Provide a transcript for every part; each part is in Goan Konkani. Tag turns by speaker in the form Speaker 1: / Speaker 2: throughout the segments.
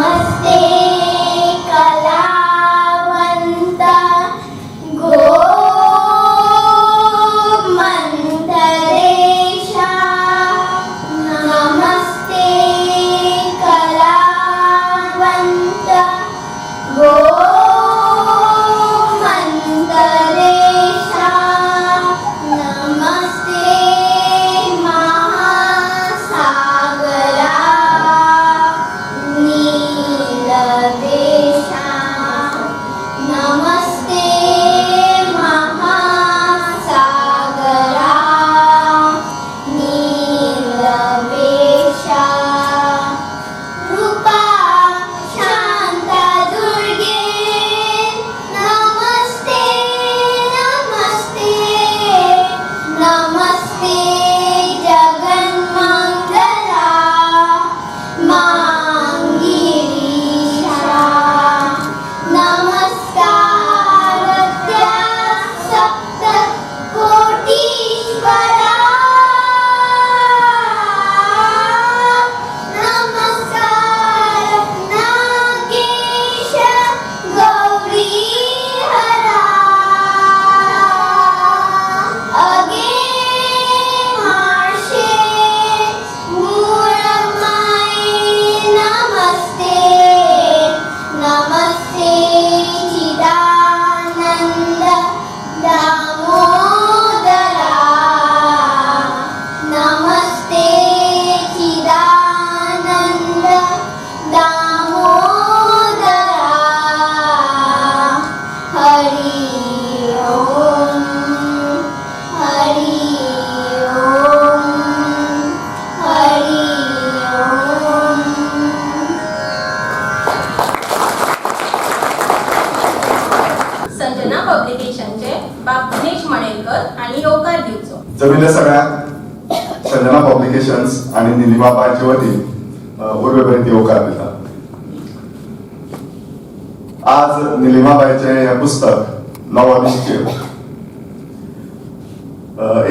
Speaker 1: नमस्ते कलावंत गोमंतरेशा, नमस्ते कलावंत गोमंतरेशा, नमस्ते महासागरा नीलवेशा, नमस्ते महासागरा नीलवेशा, रूपा शांतादुर्गे, नमस्ते नमस्ते नमस्ते जगन्मंगला मांगिरीशा, नमस्कार त्या सप्त कोटीश्वरा, नमस्कार नागेश गौरी हरा, अगे म्हाळशे मूळमाये, नमस्ते नमस्ते चिदानंद दामोदरा, नमस्ते चिदानंद दामोदरा. हरि ओम, हरि ओम, हरि ओम.
Speaker 2: संजना पब्लिकेशनचे बाब दिनेश मणेरकर हांणी येवकार दिवचो.
Speaker 3: जमिल्ल्या सगळ्यांक संजना पब्लिकेशन्स आनी निलिमाबायचे वतीन उर्बेभरीत येवकार दिता. आज निलिमाबायचें हें पुस्तक नवो निश्चेव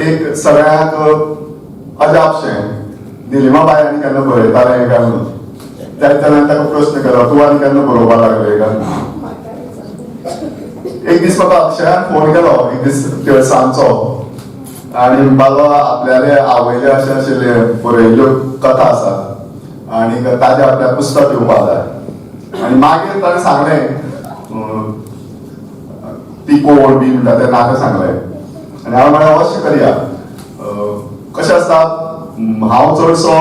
Speaker 3: एक सगळ्यांक अजापशें, निलिमाबाय आनी केन्ना बरयतालें काय म्हणून. त्या जाणांनी ताका प्रस्न केलो, तूं आनी केन्ना बरोवपाक लागलें काय म्हणून. एक दीस म्हाका अक्षयान फोन केलो, एक दीस तिळसांजचो, आनी म्हणपाक आपल्याले आवयले अशें आशिल्ले बरयल्ल्यो कथा आसात आनी ताजें आपल्याक पुस्तक येवपाक जाय. आनी मागीर ताणें सांगलें, ती कोण बी म्हणटा तें नाका सांगलें. आनी हांवें म्हळें, अवश्य करया. कशें आसता, हांव चडसो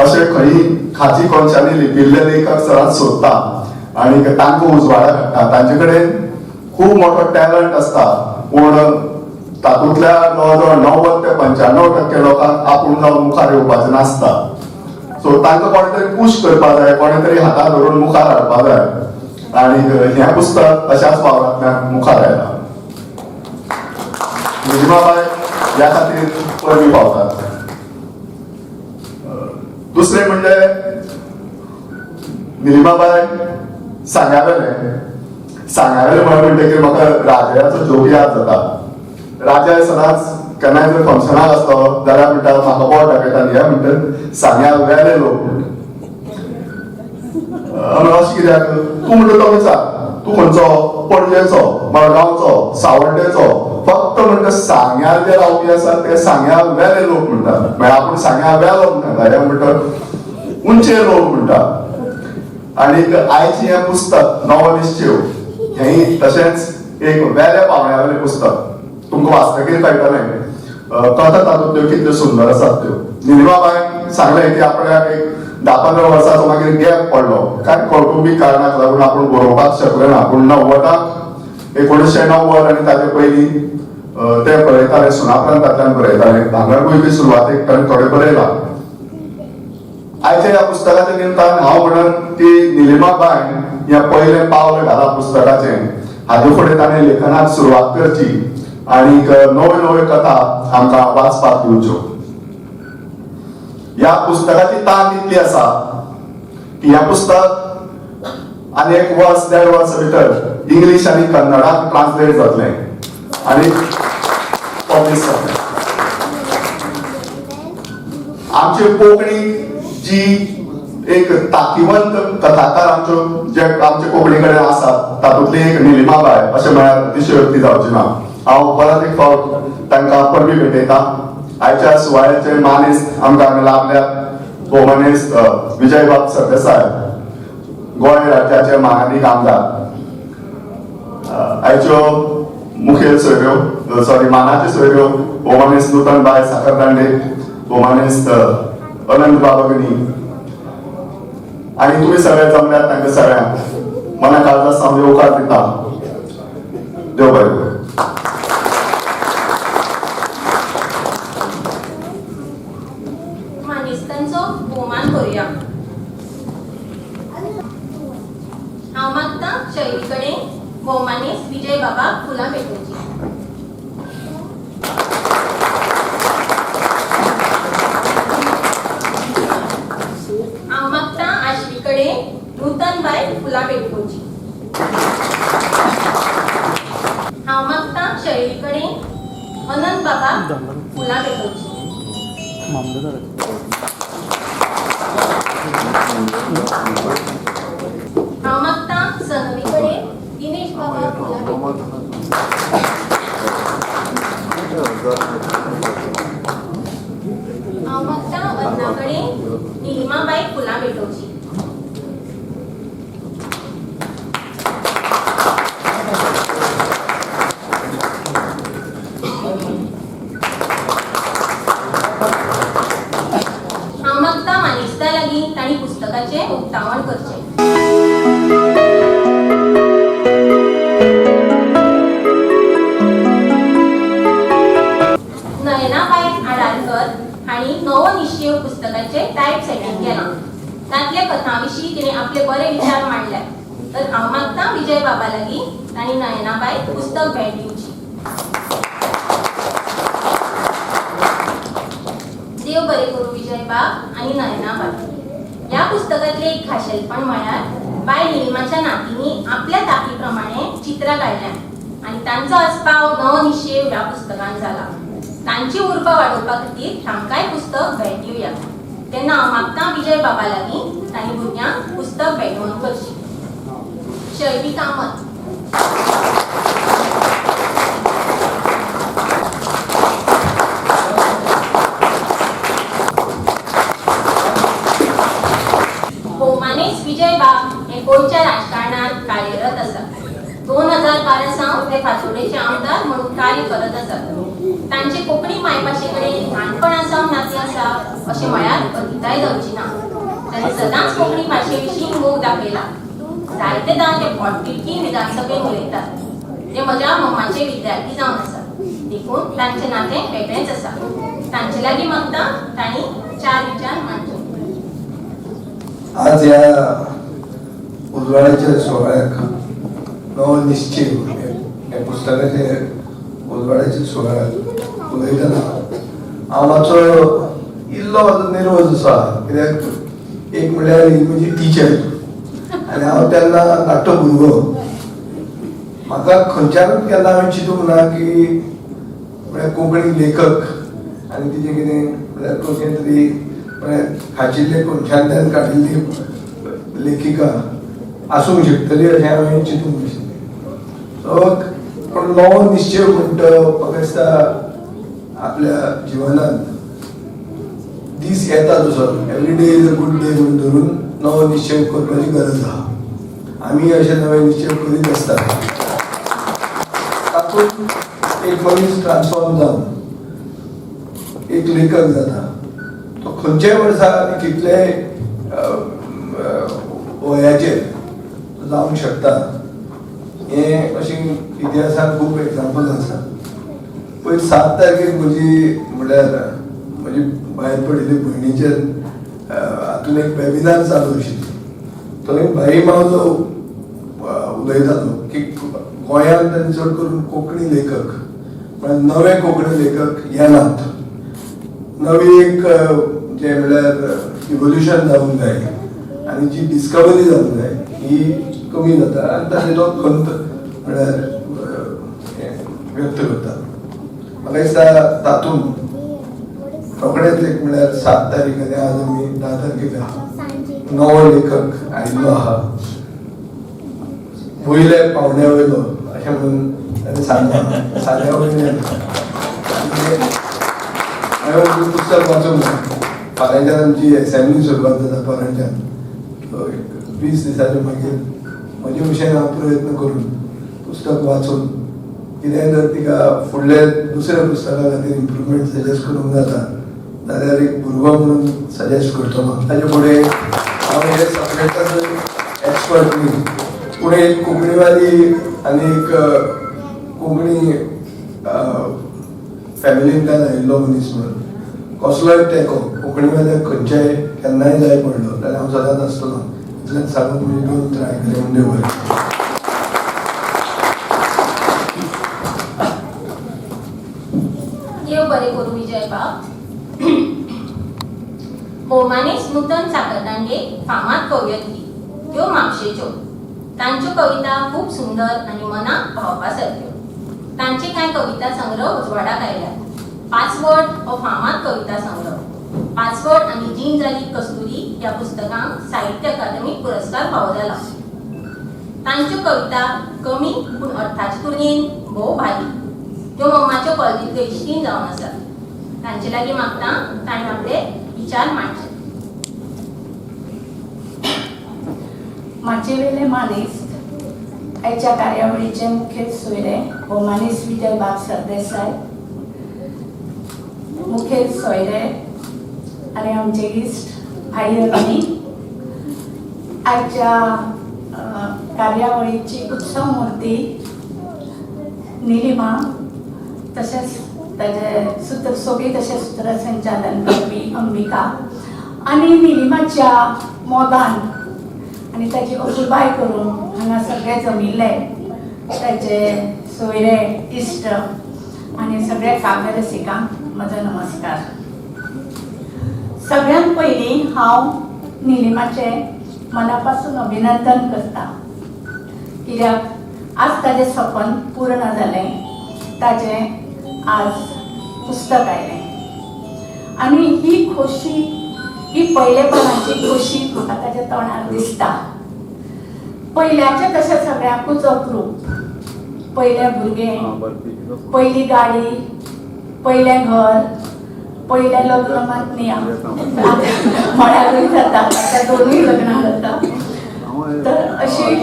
Speaker 3: अशें खंय खाची कोनशांनी लिपिल्ले लेखक सदांच सोदता आनी तांकां उजवाडाक हाडटा. तांचे कडेन खूब मोठो टॅलंट आसता, पूण तातूंतल्या जवळ जवळ 90 ते 95% लोकांक आपूण जावन मुखार येवपाचें नासता. सो तांकां कोणे तरी पुश करपा जाय, कोणे तरी हाताक धरून मुखार हाडपा जाय आनी हें पुस्तक अशाच वावरांतल्यान मुखार आयलां. निलिमाबाय ह्या खातीर परबीं पावतात. दुसरें म्हणजे निलिमाबाय सांग्यावेलें. सांग्यावेलें म्हणलें म्हणटकीर म्हाका राजयाचो जोक याद जाता. राजा सदांच केन्नाय जर फंक्शनाक आसलो जाल्यार म्हणटा, म्हाका बोट दाखयता आनी हे म्हणटा, सांग्या वेले लोक म्हणटा. अशें कित्याक? तूं म्हणटा तो विचार, तूं खंयचो, पणजेचो, मडगांवचो, सावड्डेचो, फक्त म्हणटा सांग्यार जे रावपी आसात ते सांग्या वेले लोक म्हणटात. म्हळ्यार आपूण सांग्या वेलो म्हणटा, हे म्हणटा उंचे लोक म्हणटा. आनी आयचें हें पुस्तक नवो निश्चेव हेंय तशेंच एक वेल्या पावंड्यावेलें पुस्तक. तुमकां वाचतकीर कळटलें कथा तातूंतल्यो कितल्यो सुंदर आसात त्यो. निलिमाबायन सांगलें की आपल्याक एक 10-15 वर्साचो मागीर गॅप पडलो, कांय कौटुंबीक कारणाक लागून आपूण बरोवपाक शकले ना. पूण 90, 1990 आनी ताचे पयलीं ते बरयताले, सुनापरान्तांतल्यान बरयताले. भांगरभूंय बी सुरवातेक ताणें थोडें बरयलां. आयच्या ह्या पुस्तकाच्या निमतान हांव म्हणन की निलिमाबायन हें पयलें पावल घालां पुस्तकाचें. हाजे फुडें ताणें लेखनाक सुरवात करची आनी नव्यो नव्यो कथा आमकां वाचपाक दिवच्यो. ह्या पुस्तकाची तांक इतली आसा की हें पुस्तक आनी एक वर्स देड वर्स भितर इंग्लीश आनी कन्नडाक ट्रान्सलेट जातलें आनी पब्लीश जातलें. आमची कोंकणी जी एक ताकिवंत कथाकार आमच्यो जे आमचे कोंकणी कडेन आसा तातूंतली एक निलिमाबाय अशें म्हळ्यार अतिशयोक्ती जावची ना. हांव परत एक फावट तांकां परबी भेटयता. आयच्या सुवाळ्याचे मानेस्त आमकां हांगा लाभल्यात भोवमानेस्त विजयबाब सरदेसाय, गोंय राज्याचे मानादीक आमदार. आयच्यो मुखेल सोयऱ्यो, सॉरी, मानाच्यो सोयऱ्यो भोवमानेस्त नूतनबाय साखरदांडे, भोवमानेस्त अनंत बाबगणी आनी तुमी सगळे जमल्यात तांकां सगळ्यांक मना काळजा सावन येवकार दिता. देव बरें करूं.
Speaker 2: मानेस्तांचो भोवमान करूया. हांव मागता शैली कडेन भोवमानेस्त विजय बाबाक फुलां भेटोवची. हांव मागता आश्वी कडेन नूतन बाय फुलां भेटोवची. हांव मागता शैली कडेन अनंत बाबाक फुलां भेटोवची. हांव मागता सनवी कडेन दिनेश बाबाक फुलां भेटोवची. हांव मागता अन्ना कडेन निलिमाबायक फुलां भेटोवची. हांव मागता मानेस्ता लागीं तांणी पुस्तकाचें उक्तावण करचें. नयनाबाय आडारकर हांणी नवो निश्चेव पुस्तकाचें टायप सेटींग केलां. तांतल्या कथां विशीं तिणें आपले बरे विचार मांडल्यात. तर हांव मागता विजय बाबा लागीं तांणी नयनाबाय पुस्तक भेट दिवची. देव बरें करूं विजय बाब आनी नयनाबाय. ह्या पुस्तकांतलें एक खाशेलपण म्हळ्यार बाय निलिमाच्या नातींनी आपल्या ताकी प्रमाणे चित्रां काडल्यांत आनी तांचो आस्पाव नवो निश्चेव ह्या पुस्तकांत जाला. तांची उर्बा वाडोवपा खातीर तांकांय पुस्तक भेट दिवया. तेन्ना हांव मागता विजय बाबा लागीं तांणी भुरग्यांक पुस्तक भेटवण करची. शैली कामत. भोवमानेस्त विजय बाब हे गोंयच्या राजकारणात कार्यरत आसात. 2012 सावन ते फातोडेचे आमदार म्हणून कार्य करत आसात. तांचे कोंकणी मायभाशे कडेन ल्हानपणा सावन नातें आसा अशें म्हळ्यार अतिताय जावची ना. तांणी सदांच कोंकणी भाशे विशीं मोग दाखयला. जायतेदां ते पोटतिडकीन विधानसभेंत उलयतात. ते म्हज्या मम्माचे विद्यार्थी जावन आसात, देखून तांचें नातें वेगळेंच आसा. तांचे लागीं मागता तांणी चार विचार मांडचे.
Speaker 4: आज ह्या उजवाडाच्या सुवाळ्याक, नवो निश्चेव ह्या पुस्तकाचे उजवाडाच्या सुवाळ्याक उलयतना हांव मातसो इल्लो म्हाजो निर्वज आसा, कित्याक एक म्हणल्यार ही म्हजी टिचर आनी हांव तेन्ना धाकटो भुरगो. म्हाका खंयच्यानूच केन्ना हांवें चिंतूंक ना की म्हळ्यार कोंकणी लेखक आनी तिजें कितें म्हळ्यार खंयचें तरी म्हळ्यार खाजिल्ले कोनशांतल्यान काडिल्ली लेखिका आसूंक शकतली अशें हांवें चिंतूंक नाशिल्लें. सो पूण नवो निश्चेव म्हणटा, म्हाका दिसता आपल्या जिवनांत दीस येता तसो every day is a good day म्हणून धरून नवो निश्चेव करपाची गरज आहा. आमी अशे नवे निश्चेव करीत आसतात. तातूंत एक मनीस ट्रान्सफॉर्म जावन एक लेखक जाता. तो खंयच्याय वर्सा आनी कितलेय वयाचेर जावंक शकता हें अशें इतिहासांत खूब एग्जाम्पल्स आसा. पयर 7 तारखेक म्हजी म्हळ्यार म्हजी भायर पडिल्ली भयणीचेर हातून एक वेबिनार चालू आशिल्ली. थंय भाई मावजो उलयतालो की गोंयांत आनी चड करून कोंकणी लेखक म्हळ्यार नवे कोंकणी लेखक येनात, नवी एक जें म्हळ्यार इवोल्युशन जावंक जाय आनी जी डिस्कवरी जावंक जाय ही कमी जाता आनी ताचे तो खंत म्हळ्यार व्यक्त करता. म्हाका दिसता तातूंत रोखडेच एक म्हळ्यार 7 तारीख आनी आज आमी 10 तारखेक आहा. नवो लेखक आयिल्लो आहा, वयल्या पावंड्या वयलो अशें म्हणून ताणें सांगलां. सांग्या वयल्यान हांवें पुस्तक वाचूंक ना. फाल्यांच्यान आमची एसेंब्ली सुरवात जाता परांच्यान, एक 20 दिसांच्या मागीर म्हजे भशेन हांव प्रयत्न करून पुस्तक वाचून कितेंय जर तिका फुडल्या दुसऱ्या पुस्तका खातीर इम्प्रुवमेंट सजेस्ट करूंक जाता जाल्यार एक भुरगो म्हणून सजेस्ट करतलो. ताजे फुडें हांव हे सब्जेक्टाचो एक्सपर्ट न्ही, पूण एक कोंकणीवादी आनी एक कोंकणी फॅमिलींतल्यान आयिल्लो मनीस म्हणून कसलोय तेंको कोंकणीवाद्याक खंयच्याय केन्नाय जाय पडलो जाल्यार हांव सदांच आसतलो. इतल्यान सांगून म्हजी दोन उतरां आयकली म्हूण देव बरें.
Speaker 2: देव बरें करूं विजय बाब. भोवमानेस्त नूतन साखरदांडे फामाद कवयित्री, त्यो म्हापशेच्यो. तांच्यो कविता खूब सुंदर आनी मनाक भावपा सारक्यो. तांचे कांय कविता संग्रह उजवाडाक आयल्यात. पासवर्ड हो फामाद कविता संग्रह. पासवर्ड आनी जीण जाली कस्तुरी ह्या पुस्तकांक साहित्य अकादमी पुरस्कार फावो जाला. तांच्यो कविता कमी पूण अर्थाचे तुलनेन भोव भारी. त्यो मम्माच्यो कॉलेजींतल्यो इश्टीण जावन आसात. तांचे लागीं मागता तांणी आपले विचार मांडचे.
Speaker 5: माचयेवेले मानेस्त, आयच्या कार्यावळीचे मुखेल सोयरे भोवमानेस्त विजय बाब सरदेसाय, मुखेल सोयरे आनी आमचे इश्ट भाई अग्नी, आयच्या कार्यावळीची उत्सव मूर्ती निलिमा, तशेंच ताजे सूत्र सोबीत अशें सूत्रसंचालन करपी अंबिका आनी निलिमाच्या मोगान आनी ताची अपुरबाय करून हांगा सगळे जमिल्ले ताचे सोयरे, इश्ट आनी सगळे काव्य रसिकांक म्हजो नमस्कार. सगळ्यांत पयलीं हांव निलिमाचें मना पासून अभिनंदन करता, कित्याक आज ताजें सपन पूर्ण जालें, ताजें आज पुस्तक आयलें आनी ही खोशी, ही पयलेपणाची खोशी म्हाका ताच्या तोंडार दिसता. पयल्याचें तशें सगळ्यांकूच अप्रूप, पयलें भुरगें, पयली गाडी, पयलें घर, पयलें लग्न मात न्ही म्हळ्यारूय जाता, आतां दोनूय लग्नां जाता. तर अशी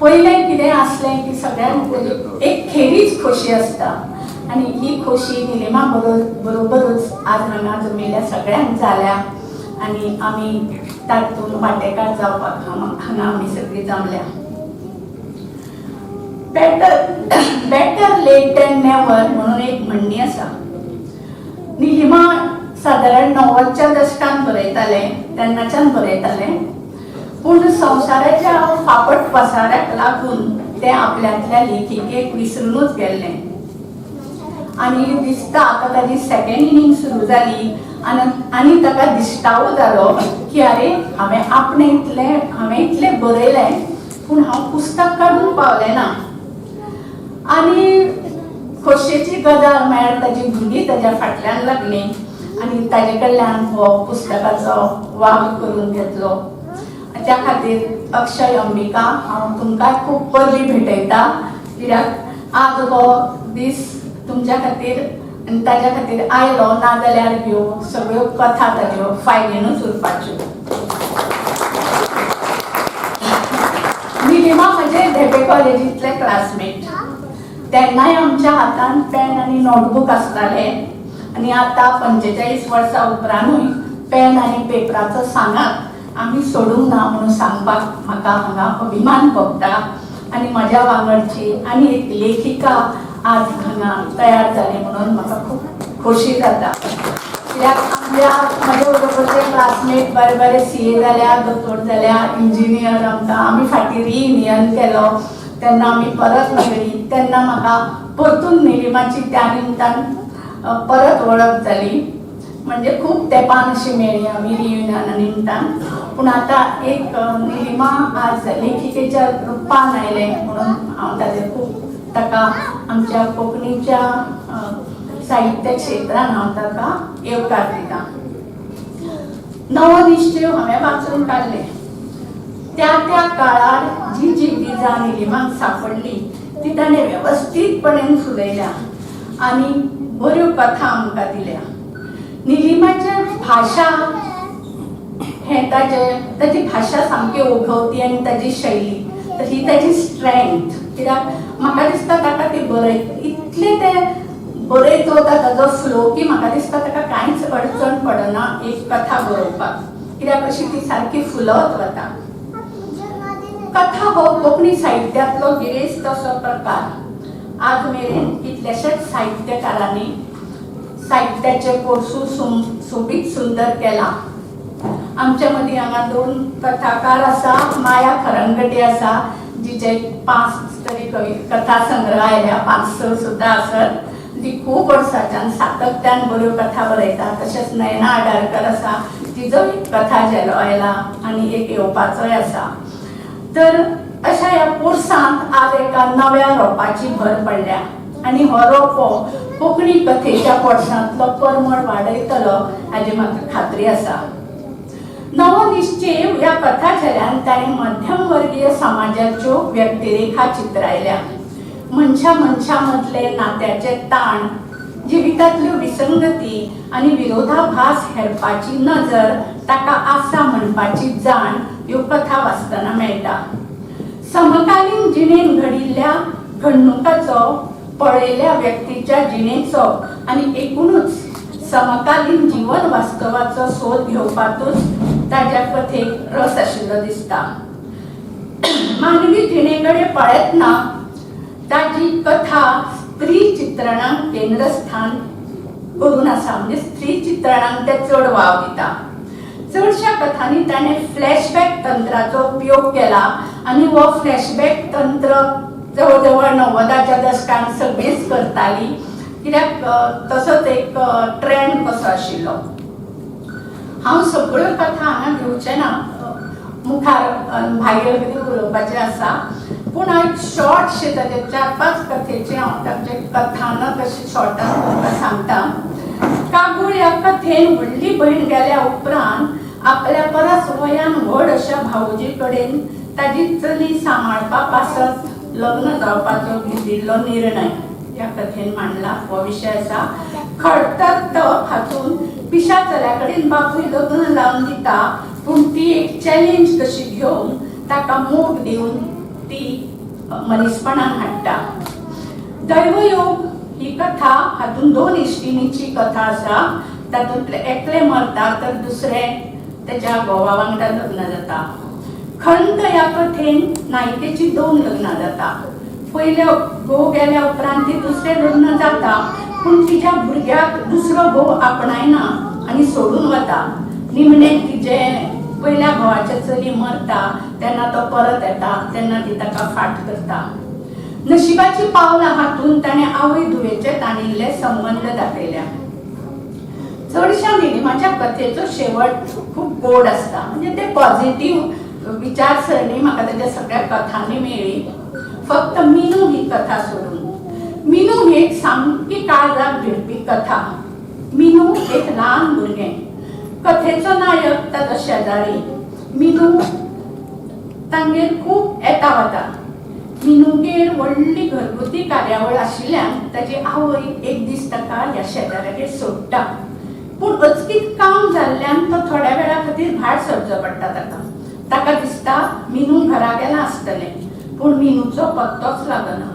Speaker 5: पयलें कितें आसलें की सगळ्यांक एक खेरीज खोशी आसता आनी ही खोशी निलिमा बरोबरूच आज हांगा जमिल्ल्या सगळ्यांक जाल्या आनी आमी तातूंत वांटेकार जावपाक हांगा आमी सगळीं जमल्या. बेटर लेट दॅन नेवर म्हणून एक म्हणणी आसा. निलिमा सादारण 90च्या दशकान बरयतालें, तेन्नाच्यान बरयतालें, पूण संवसाराच्या फापट पसाऱ्याक लागून तें आपल्यांतल्या लेखिकेक विसरुनूच गेल्लें आनी दिसता आतां ताजी सेकेंड इनिंग सुरू जाली आनी ताका दिश्टावो जालो की अरे हांवें आपणें इतलें, हांवें इतलें बरयलें पूण हांव पुस्तक काडूंक पावलें ना. आनी खोशयेची गजाल म्हळ्यार ताजी भुरगीं ताज्या फाटल्यान लागलीं आनी ताजे कडल्यान हो पुस्तकाचो वावर करून घेतलो. त्या खातीर अक्षय, अंबिका, हांव तुमकां खूब परबीं भेटयता, कित्याक आज हो दीस तुमच्या खातीर आनी ताज्या खातीर आयलो, नाजाल्यार ह्यो सगळ्यो कथा ताज्यो फायलीनूच उरपाच्यो. निलिमा म्हजे धेंपे कॉलेजींतले क्लासमेट, तेन्नाय आमच्या हातान पेन आनी नोटबूक आसताले आनी आतां 45 वर्सां उपरांतूय पेन आनी पेपराचो सांगात आमी सोडूंक ना म्हणून सांगपाक म्हाका हांगा अभिमान भोगता. आनी म्हज्या वांगडची आनी एक लेखिका आज हांगा तयार जाली म्हणून म्हाका खूब खोशी जाता, कित्याक आमच्या म्हज्या बरोबरचे क्लासमेट बरे बरे CA जाल्या, दोतोर जाल्या, इंजिनियर. आमकां आमी फाटीं रियुनियन केलो तेन्ना आमी परत मेळ्ळी, तेन्ना म्हाका परतून निलिमाची त्या निमतान परत वळख जाली. म्हणजे खूब तेंपान अशी मेळ्ळी आमी रियुनियना निमतान. पूण आतां एक निलिमा आज लेखिकेच्या रुपान आयलें म्हणून हांव ताजें खूब ताका आमच्या कोंकणीच्या साहित्य क्षेत्रान हांव ताका येवकार दिता. नवो निश्चेव हांवें वाचून काडलें. त्या त्या काळार जी जी गिजां निलिमाक सांपडली ती ताणें वेवस्थीतपणान फुलयल्या आनी बऱ्यो कथा आमकां दिल्या. निलिमाचे भाशा हें ताजी भाशा सामकी ओघवती आनी ताजी शैली, तर ही ताजी स्ट्रेंथ. कित्याक म्हाका दिसता ताका ती बरयत इतलें तें बरयत वता ताजो फ्लो की म्हाका दिसता ताका कांयच अडचण पडना एक कथा बरोवपाक, कित्याक अशी ती सारकी फुलत वता. कथा हो कोंकणी साहित्यांतलो गिरेस्त असो प्रकार. आज मेरेन कितल्याशाच साहित्यकारांनी साहित्याचे पोरसूं सोबीत सुंदर केलां. आमच्या मदीं हांगा दोन कथाकार आसा. माया खरंगटे आसा, जिचे 5 तरी कवी कथा संग्रह आयल्या, 5-6 सुद्दां आसत. ती खूब वर्सांच्यान सातत्यान बऱ्यो कथा बरयता. तशेंच नयना आडारकर आसा, तिजो एक कथा झेलो आयला आनी एक येवपाचोय आसा. तर अशा ह्या पोरसांत आज एका नव्या रोपाची भर पडल्या आनी हो रोपो कोंकणी कथेच्या पोरसांतलो परमळ वाडयतलो हाजी म्हाका खात्री आसा. नवो निश्चेव ह्या कथा झेल्यान ताणें मध्यमवर्गीय समाजाच्यो व्यक्तिरेखा चित्रायल्या. मनशा मनशा मदले नात्याचे ताण, जिवितांतल्यो विसंगती आनी विरोधाभास हेरपाची नजर ताका आसा म्हणपाची जाण ह्यो कथा वाचतना मेळटा. समकालीन जिणेंत घडिल्ल्या घडणुकाचो, पळयल्ल्या व्यक्तीच्या जिणेचो आनी एकूणच समकालीन जीवन वास्तवाचो सोद घेवपांतूच ताज्या कथेक रस आशिल्लो दिसता. मानवी जिणे कडेन पळयतना ताजी कथा स्त्री चित्रणाक केंद्रस्थान करून आसा, म्हणजे स्त्री चित्रणाक ते चड वाव दिता. चडश्या कथांनी ताणें फ्लॅशबॅक तंत्राचो उपयोग केला आनी हो फ्लॅशबॅक तंत्र जवळ जवळ 90च्या दशकान सगळींच करताली, कित्याक तसोच एक ट्रेंड कसो आशिल्लो. हांव सगळ्यो कथा हांगा घेवचें ना, मुखार भायर कितें उलोवपाचें आसा, पूण हांव एक शॉर्टशें ताचे 4-5 कथेचें हांव तांचें कथानक अशें शॉर्टान तुमकां सांगता. कागूळ ह्या कथेन व्हडली भयण गेल्या उपरांत आपल्या परस वयान व्हड अशा भावोजी कडेन ताजी चली सांबाळपा पासत लग्न जावपाचो घेतिल्लो निर्णय ह्या कथेन मांडला. हो विशय आसा. खडतर हातून पिशा चल्या कडेन बापूय लग्न लावन दिता, पूण ती एक चॅलेंज कशी घेवन ताका मोग दिवन ती मनीसपणान हाडटा. दैवयोग ही कथा हातून 2 इश्टिणीची कथा आसा. तातूंतले एकलें मरता तर दुसरें तेच्या घोवा वांगडा लग्न जाता. खंत ह्या कथेन नायिकेची 2 लग्नां जाता. पयले घोव गेल्या उपरांत ती दुसरें लग्न जाता, पूण तिच्या भुरग्याक दुसरो घोव आपणायना आनी सोडून वता. निमणें तिजे पयल्या घोवाचे चली मरता तेन्ना तो परत येता, तेन्ना ती ताका फाट करता. नशिबाची पावलां हातून ताणें आवय धुवेचे ताणिल्ले संबंद दाखयल्या. चडश्या निलिमाच्या कथेचो शेवट खूब गोड आसता, म्हणजे ते पॉझिटिव्ह विचारसरणी म्हाका ताच्या सगळ्या कथांनी मेळ्ळी, फक्त मिनू ही कथा सोडून. मिनू ही एक सामकी काळजाक भिडपी कथा. मिनू एक ल्हान भुरगें, कथेचो नायक ताजो शेजारी. मिनू तांगेर खूब येता वता. मिनूगेर व्हडली घरगुती कार्यावळ आशिल्ल्यान ताजी आवय एक दीस ताका ह्या शेजाऱ्यागेर सोडटा, पूण अचकीत काम जाल्ल्यान तो थोड्या वेळा खातीर भायर सरचो पडटा. ताका ताका दिसता मिनू घरा गेलां आसतलें, पूण मिनूचो पत्तोच लागना.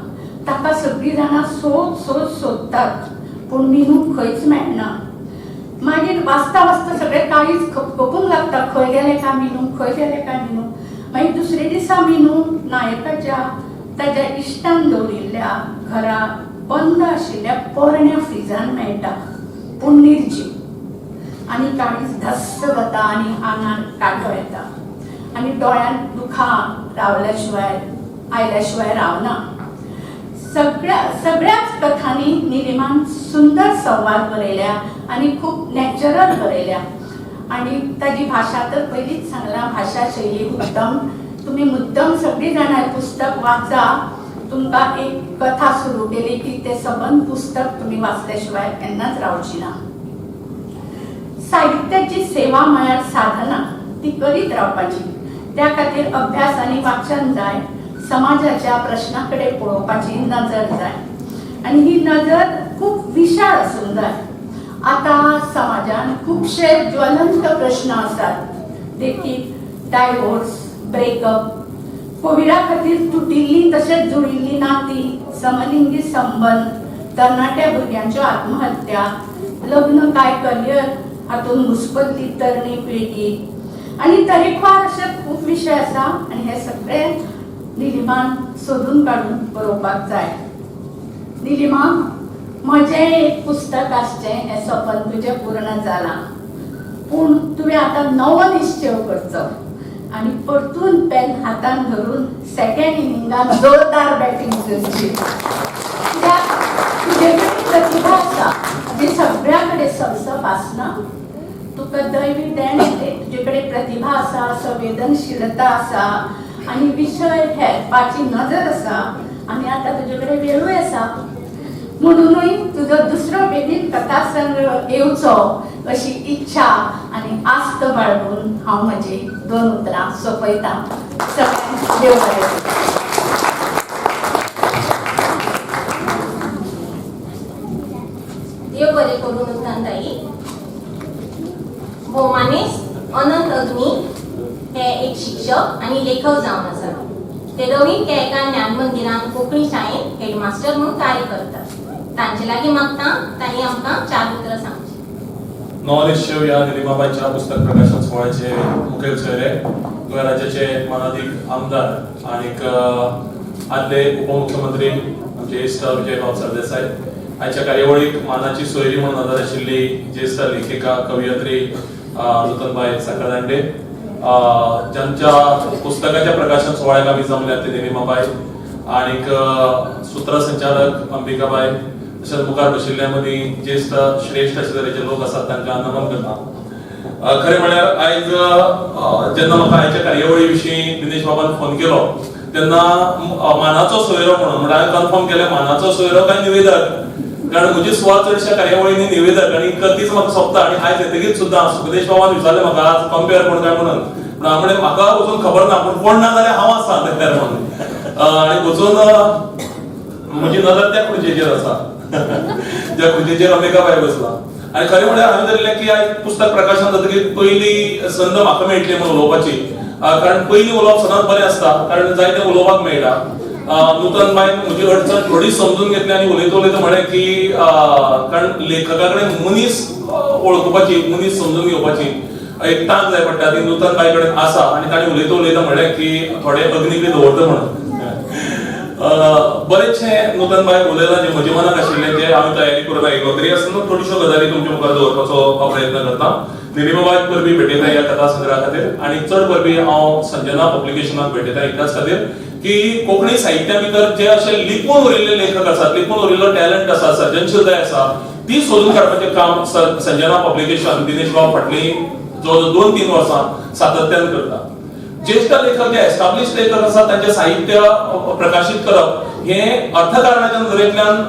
Speaker 5: ताका सगळीं जाणां सोद सोद सोदतात, पूण मिनू खंयच मेळना. मागीर वाचता वाचता सगळें काळीज खपखपूंक लागता, खंय गेलें काय मिनू, खंय गेलें काय मिनू. मागीर दुसरे दिसा मिनू नायकाच्या ताज्या इश्टान दवरिल्ल्या घरा बंद आशिल्ल्या पोरण्या फ्रिजान मेळटा, पूण निर्जीव. आनी काळीज धस्स जाता आनी आंगान कांटो येता आनी दोळ्यांत दुखां रावल्या शिवाय आयल्या शिवाय रावना. सगळ्याच कथांनी निलिमान सुंदर संवाद बरयल्या आनी खूब नॅचरल बरयल्या आनी ताजी भाशा तर पयलींच सांगला, भाशा शैली उत्तम. तुमी मुद्दम सगळीं जाणां पुस्तक वाचा. तुमकां एक कथा सुरू केली की ते सबंद पुस्तक तुमी वाचल्या शिवाय केन्नाच रावची ना. साहित्याची सेवा म्हळ्यार साधना, ती करीत रावपाची. त्या खातीर अभ्यास आनी वाचन जाय, समाजाच्या प्रश्ना कडेन पळोवपाची नजर जाय आनी ही नजर खूब विशाळ आसूंक जाय. आतां समाजान खुबशे ज्वलंत प्रश्न आसात, देखीक डायवोर्स, ब्रेकअप, कोविडा खातीर तुटिल्ली तशेंच जुळिल्ली नाती, समलिंगी संबंद, तरणाट्या भुरग्यांच्यो आत्महत्या, लग्न काय करियर हातूंत घुस्पल्ली तरणी पिळगी आनी तरेकवार अशे खूब विशय आसा आनी हे सगळे निलिमान सोदून काडून बरोवपाक जाय. निलिमा, म्हजें एक पुस्तक आसचें हें सपन तुजें पूर्ण जालां, पूण तुवें आतां नवो निश्चेव करचो आनी परतून पेन हातान धरून सेकंड इनिंगान जोरदार बॅटींग करची, कित्याक तुजे कडेन प्रतिभा आसा जी सगळ्या कडेन सपसप आसना. तुका दैवी देण तें, तुजे कडेन प्रतिभा आसा, संवेदनशीलता आसा आनी विशय हेरपाची नजर आसा आनी आतां तुजे कडेन वेळूय आसा, म्हणूनय तुजो दुसरो बेगीन कथा संग्रह येवचो अशी इच्छा आनी आस्त बाळगून हांव म्हजी दोन उतरां सोंपयतां. सगळ्यांक देव बरें करूं.
Speaker 2: देव बरें करूं नुतन ताई. भोवमानेस्त अनंत अग्नी हे एक शिक्षक आनी लेखक जावन आसात. ते रवींद्र केळेकार ज्ञान मंदिरान कोंकणी शाळेंत हेडमास्टर म्हणून कार्य करतात. तांचे लागीं मागता तांणी आमकां चार उतरां सांगची.
Speaker 6: नवनिश्चय ह्या निलिमाबाईच्या पुस्तक प्रकाशन सुवाळ्याचे मुखेल सोयरे, गोंय राज्याचे मानादीक आमदार आनीक आदले उपमुख्यमंत्री आमचे इश्ट विजयबाब सरदेसाय, आयच्या कार्यावळीक मानाची सोयरी म्हणून हजर आशिल्ली ज्येश्ठ लेखिका कवयित्री नुतनबाय साखरदांडे, ज्यांच्या पुस्तकाच्या प्रकाशन सुवाळ्याक आमी जमल्यात ते निलिमाबाई, आनीक सूत्रसंचालक अंबिकाबाई, तशेंच मुखार बशिल्ल्या मदीं ज्येश्ठ श्रेश्ठ अशे तरेचे लोक आसात तांकां नमन करता. खरें म्हळ्यार आयज जेन्ना म्हाका आयच्या कार्यावळी विशीं दिनेश बाबान फोन केलो तेन्ना मानाचो सोयरो म्हणून म्हळ्यार हांवें कन्फर्म केलें मानाचो सोयरो काय निवेदक, कारण म्हजी सुवात चडश्या कार्यावळींनी निवेदक आनी तीच म्हाका सोबता. आनी आयज येतकीच सुद्दां सुखदेश बाबान विचारलें म्हाका आज कंपेर कोण काय म्हणून, पूण हांव म्हणलें म्हाका वचून खबर ना, पूण कोण ना जाल्यार हांव आसा तयार म्हणून. आनी वचून म्हजी नदर त्या खुर्चेचेर आसा ज्या खुर्चेचेर अंबिकाबाई बसला. आनी खरें म्हळ्यार हांवें धरिल्लें की आयज पुस्तक प्रकाशन जातकीर पयली संद म्हाका मेळटली म्हणून उलोवपाची, कारण पयलीं उलोवप सदांच बरें आसता, कारण जायतें उलोवपाक मेळटा. नूतन बायन म्हजी अडचण थोडी समजून घेतली आनी उलयता उलयता म्हळें की कारण लेखका कडेन मनीस वळखुपाची, मनीस समजून घेवपाची एक तांक जाय पडटा, ती नूतन बाय कडेन आसा. आनी ताणें उलयता उलयता म्हळें की थोडे अग्नी बी दवरता म्हणून. बरेचशे नूतन बाय उलयलां जे म्हज्या मनाक आशिल्लें, जे हांवें तयारी करून आयिल्लो, तरी आसतना थोडीश्यो गजाली तुमच्या मुखार दवरपाचो प्रयत्न करता. निलिमाबायक परबी भेटयता ह्या कथा संग्रहा खातीर आनी चड परबी हांव संजना पब्लिकेशनाक भेटयता इतल्याच खातीर की कोंकणी साहित्या भितर जे अशे लिपून उरिल्ले लेखक आसात, लिपून उरिल्लो टॅलंट आसा, सर्जनशीलताय आसा, ती सोदून काडपाचें काम संजना पब्लिकेशन दिनेश बाब फाटलीं जवळ 2-3 वर्सां सातत्यान करता. ज्येश्ठ लेखक जे एस्टाब्लिश लेखक आसात तांचें साहित्य प्रकाशीत करप हें अर्थकारणाच्या नदरेंतल्यान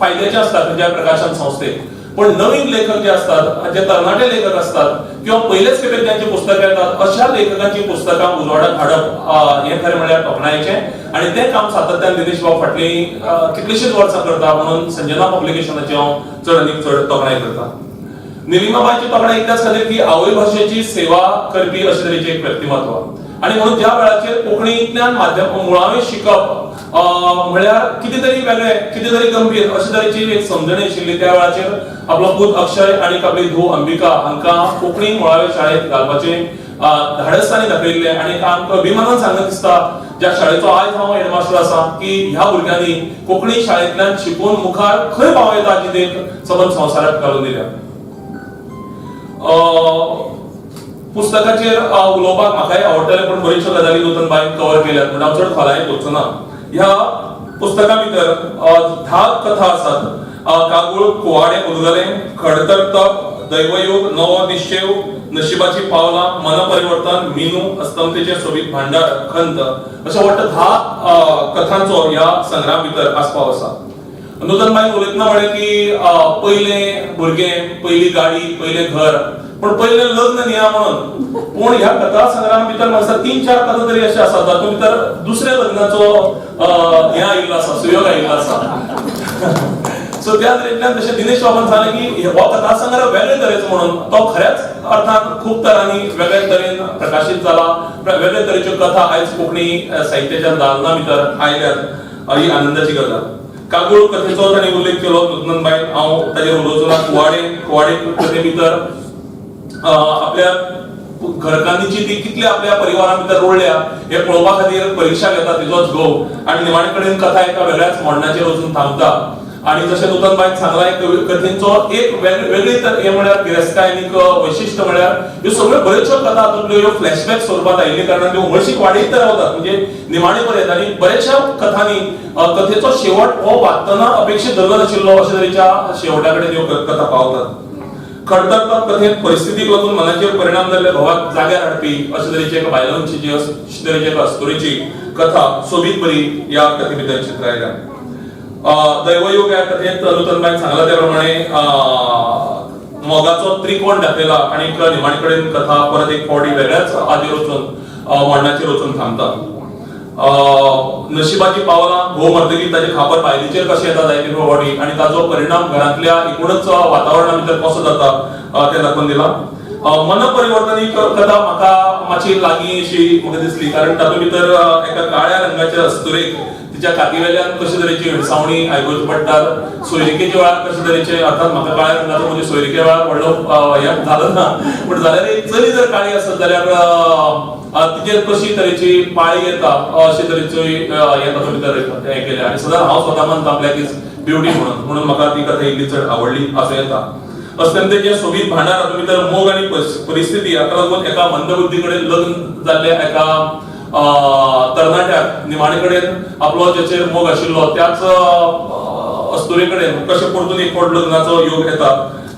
Speaker 6: फायद्याचें आसता खंयच्याय प्रकाशन संस्थेक, पण नवीन लेखक जे असतात, जे तरणाटे लेखक असतात किंवा पहिलेच खेपे ज्यांची पुस्तकां येतात अशा लेखकांची पुस्तकां उजवाडाक हाडप हें खरें म्हळ्यार तोखणायेचें आनी तें काम सातत्यान दिनेश बाब फाटलीं कितलींशींच वर्सां करता, म्हणून संजना पब्लिकेशनाची हांव चड आनी चड तोखणाय करता. निलिमाबायची तोखणाय इतल्याच खातीर की आवय भाशेची सेवा करपी अशे तरेचें एक व्यक्तिमत्व, आनी म्हणून ज्या वेळाचेर कोंकणींतल्यान माध्यम मुळावें शिकप म्हळ्यार कितें तरी वेगळें, कितें तरी गंभीर अशे तरेची एक समजणी आशिल्ली, त्या वेळाचेर आपलो पूत अक्षय आनी आपली धूव अंबिका हांकां कोंकणी मुळावे शाळेंत घालपाचें धाडस तांणी दाखयिल्लें. आनी आमकां अभिमानान सांगत दिसता, ज्या शाळेचो आयज हांव हेडमास्टर आसा, की ह्या भुरग्यांनी कोंकणी शाळेंतल्यान शिकून मुखार खंय पावं येता हाची देख सबंद संवसाराक घालून दिल्या. पुस्तकाचेर उलोवपाक म्हाकाय आवडटलें, पूण बऱ्योचश्यो गजाली नूतन बायन कवर केल्यात म्हणून हांव चड खोलायेन वचूं ना. ह्या पुस्तका भितर 10 कथा आसात. कागूळ, कुवाडें उलगलें, खडतर तप, दैवयोग, नवो निश्चेव, नशिबाची पावलां, मनपरिवर्तन, मिनू, अस्तमतेचें सोबीत भांडार, खंत अशा वट्ट 10 कथांचो ह्या संग्रहा भितर आस्पाव आसा. नूतन बायन उलयतना म्हळें की पयलें भुरगें, पयली गाडी, पयलें घर पूण पयलें लग्न न्ही हा म्हणून. पूण ह्या कथा संग्रहा भितर म्हाका दिसता 3-4 कथा तरी अशे आसात तातूंत भितर दुसऱ्या लग्नाचो हें आयिल्लो आसा, सुयोग आयिल्लो आसा. सो त्या तरेंतल्यान जशें दिनेश बाबान सांगलें की हो कथा संग्रह वेगळे तरेचो म्हणून, तो खऱ्याच अर्थान खूब तरांनी वेगळे तरेन प्रकाशीत जाला. वेगळे तरेच्यो कथा आयज कोंकणी साहित्याच्या दालना भितर आयल्यात, ही आनंदाची गजाल. कागूळ कथेचो तांणी उल्लेख केलो नुतनबाई, हांव ताजेर उलोवचो ना. कुवाडे कुवाडे कथे भितर आपल्या घरकान्नीची ती कितली आपल्या परिवारा भितर रोळ्ळ्या हे पळोवपा खातीर परिक्षा घेता तिजोच घोव, आनी निमाणे कडेन कथा एका वेगळ्याच मोडणाचेर वचून थांबता. आनी जशें नुतन बायन सांगलां, एक कथेंचो एक वेगळी तर हें म्हळ्यार गिरेस्तकाय आनीक वैशिश्ट म्हळ्यार ह्यो सगळ्यो बऱ्योचश्यो कथा हातूंतल्यो ह्यो फ्लॅशबॅक स्वरुपांत आयिल्ल्या कारणान त्यो उमळशीक वाडयत रावतात, म्हणजे निमाणे पर्यंत. आनी बऱ्याचशा कथांनी कथेचो शेवट हो वाचतना अपेक्षीत धरलो नाशिल्लो अशे तरेच्या शेवटा कडेन ह्यो कथा पावतात. खडतर कथेंत परिस्थितीक लागून मनाचेर परिणाम जाल्ल्या घोवाक जाग्यार हाडपी अशे तरेची एका बायलांची जी अशे तरेची एका अस्तुरेची कथा सोबीत बरी ह्या कथे भितर चित्रायल्या. दैवयोग ह्या कथेंत नुतनबायन सांगला त्या प्रमाणे मोगाचो त्रिकोण दाखयला आनी निमाणे कडेन कथा परत एक फावटी वेगळ्याच हाजेर वचून मोडणाचेर वचून थांबता. नशिबाची पावलां घोव मरतकीर ताचे खापर बायलेचेर कशें येता जायते फावटी आनी ताचो परिणाम घरांतल्या एकूणच वातावरणा भितर कसो जाता तें दाखोवन दिलां. मनपरिवर्तन ही कथा म्हाका मातशी लागीं अशी म्हाका दिसली, कारण तातूंत भितर एका काळ्या रंगाच्या अस्तुरेक तिच्या कातीवेल्यान कशे तरेची हिणसावणी आयकुची पडटात, सोयरिकेच्या वेळार कशे तरेचे, अर्थात म्हाका काळ्या रंगाचो म्हणजे सोयरिके वेळार व्हडलो हें जालो ना, पूण जाल्यार एक चली जर काळी आसत जाल्यार तिचेर कशी तरेची पाळी येता अशे तरेची हें तातूंत भितर हें केलें. आनी सदांच हांव स्वता मानता ब्लॅक is beauty म्हणून, म्हणून म्हाका ती कथा इल्ली चड आवडली आसूं येता. अस्तंतेचें सोबीत भांडार हातूंत भितर मोग आनी परिस्थिती हाका लागून एका मंदबुद्धी कडेन लग्न जाल्ल्या एका तरणाट्याक निमाणे कडेन आपलो जेचेर मोग आशिल्लो त्याच अस्तुरे कडेन कशें परतून एक फावट लग्नाचो योग येता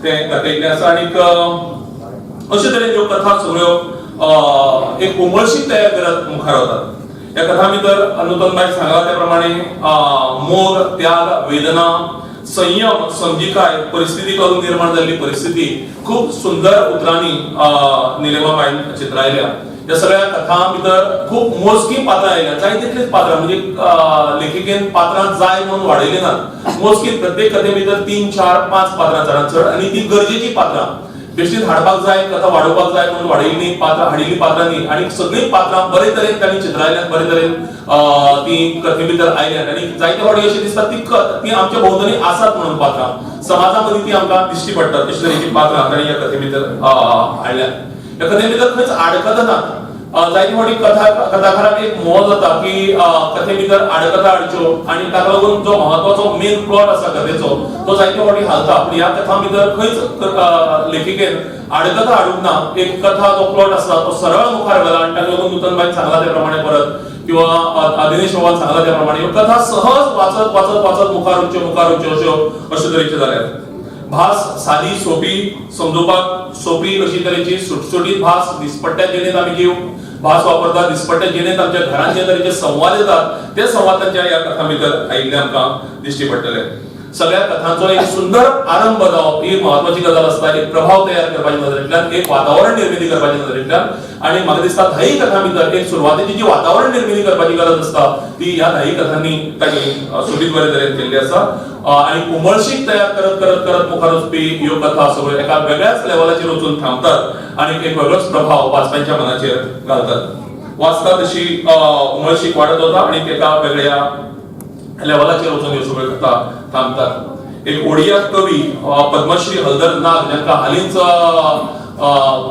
Speaker 6: तें दाखयल्लें आसा. आनीक अशे तरेन ह्यो कथा सगळ्यो एक उमळशीक तयार करत मुखार वतात. ह्या कथा भितर नुतनबाय सांगला त्या प्रमाणे मोग, त्याग, वेदना, संयम, समजिकाय, परिस्थितीक लागून निर्माण जाल्ली परिस्थिती खूब सुंदर उतरांनी निलिमाबाईन चित्रायल्या. ह्या सगळ्या कथां भितर खूब मोजकी पात्रां आयल्या, जाय तितलीच पात्रां, म्हणजे लेखिकेन पात्रां जाय म्हणून वाडयली नात. मोजकी प्रत्येक कथे भितर 3, 4, 5 पात्रां चडात चड, आनी ती गरजेची पात्रां बेश्टीच हाडपाक जाय, कथा वाडोवपाक जाय म्हणून वाडयल्ली पात्रां, हाडिल्ली पात्रां न्ही. आनी सगळीं पात्रां बरे तरेन तांणी चित्रायल्यात, बरे तरेन ती कथे भितर आयल्यात. आनी जायते फावटी अशें दिसता ती आमच्या भोंवतणी आसात म्हणून पात्रां समाजा मदीं ती आमकां दिश्टी पडटात. अशे तरेची पात्रां तांणी ह्या कथे भितर हाडल्यात. ह्या कथे भितर खंयच आडकथा ना. जायते फावटी कथाकाराक एक मोह जाता की कथे भितर आडकथा हाडच्यो आनी ताका लागून जो म्हत्वाचो मेन प्लॉट आसा कथेचो तो जायते फावटी हालता. पूण ह्या कथां भितर खंयच लेखिकेन आडकथा हाडूंक ना. एक कथा जो प्लॉट आसा तो सरळ मुखार व्हेला आनी ताका लागून नुतनबाईन सांगला त्या प्रमाणे परत किंवा दिनेश बाबान सांगला त्या प्रमाणे ह्यो कथा सहज वाचत वाचत वाचत मुखार वच्च्यो मुखार वच्च्यो अश्यो अशे तरेच्यो जाल्यात. भास सादी, सोपी, समजुपाक सोपी अशी तरेची सुटसुटीत भास. दिसपट्ट्या जिणेंत आमी जी भास वापरतात, दिसपट्ट्या जिणेंत आमच्या घरांत जे तरेचे संवाद येतात ते संवाद तांच्या ह्या कथां भितर आयिल्ले आमकां दिश्टी पडटले. सगळ्या कथांचो एक सुंदर आरंभ जावप ही म्हत्वाची गजाल आसता, एक प्रभाव तयार करपाच्या नदरेंतल्यान, एक वातावरण निर्मिती करपाच्या नदरेंतल्यान. आनी म्हाका दिसता धाई कथां भितर एक सुरवातेची जी वातावरण निर्मिती करपाची गरज आसता ती ह्या धाई कथांनी तांणी सोबीत बरे तरेन केल्ली आसा. आनी उमळशीक तयार करत करत करत मुखार वचपी ह्यो कथा सगळ्यो एका वेगळ्याच लेवलाचेर वचून थांबतात आनी एक वेगळोच प्रभाव वाचप्यांच्या मनाचेर घालतात. वाचता तशी उमळशीक वाडत वता आनी एका वेगळ्या लेवलाचेर वचून ह्यो सगळ्यो कथा थांबतात. एक ओडिया कवी पद्मश्री हलदर नाग, जांकां हालींच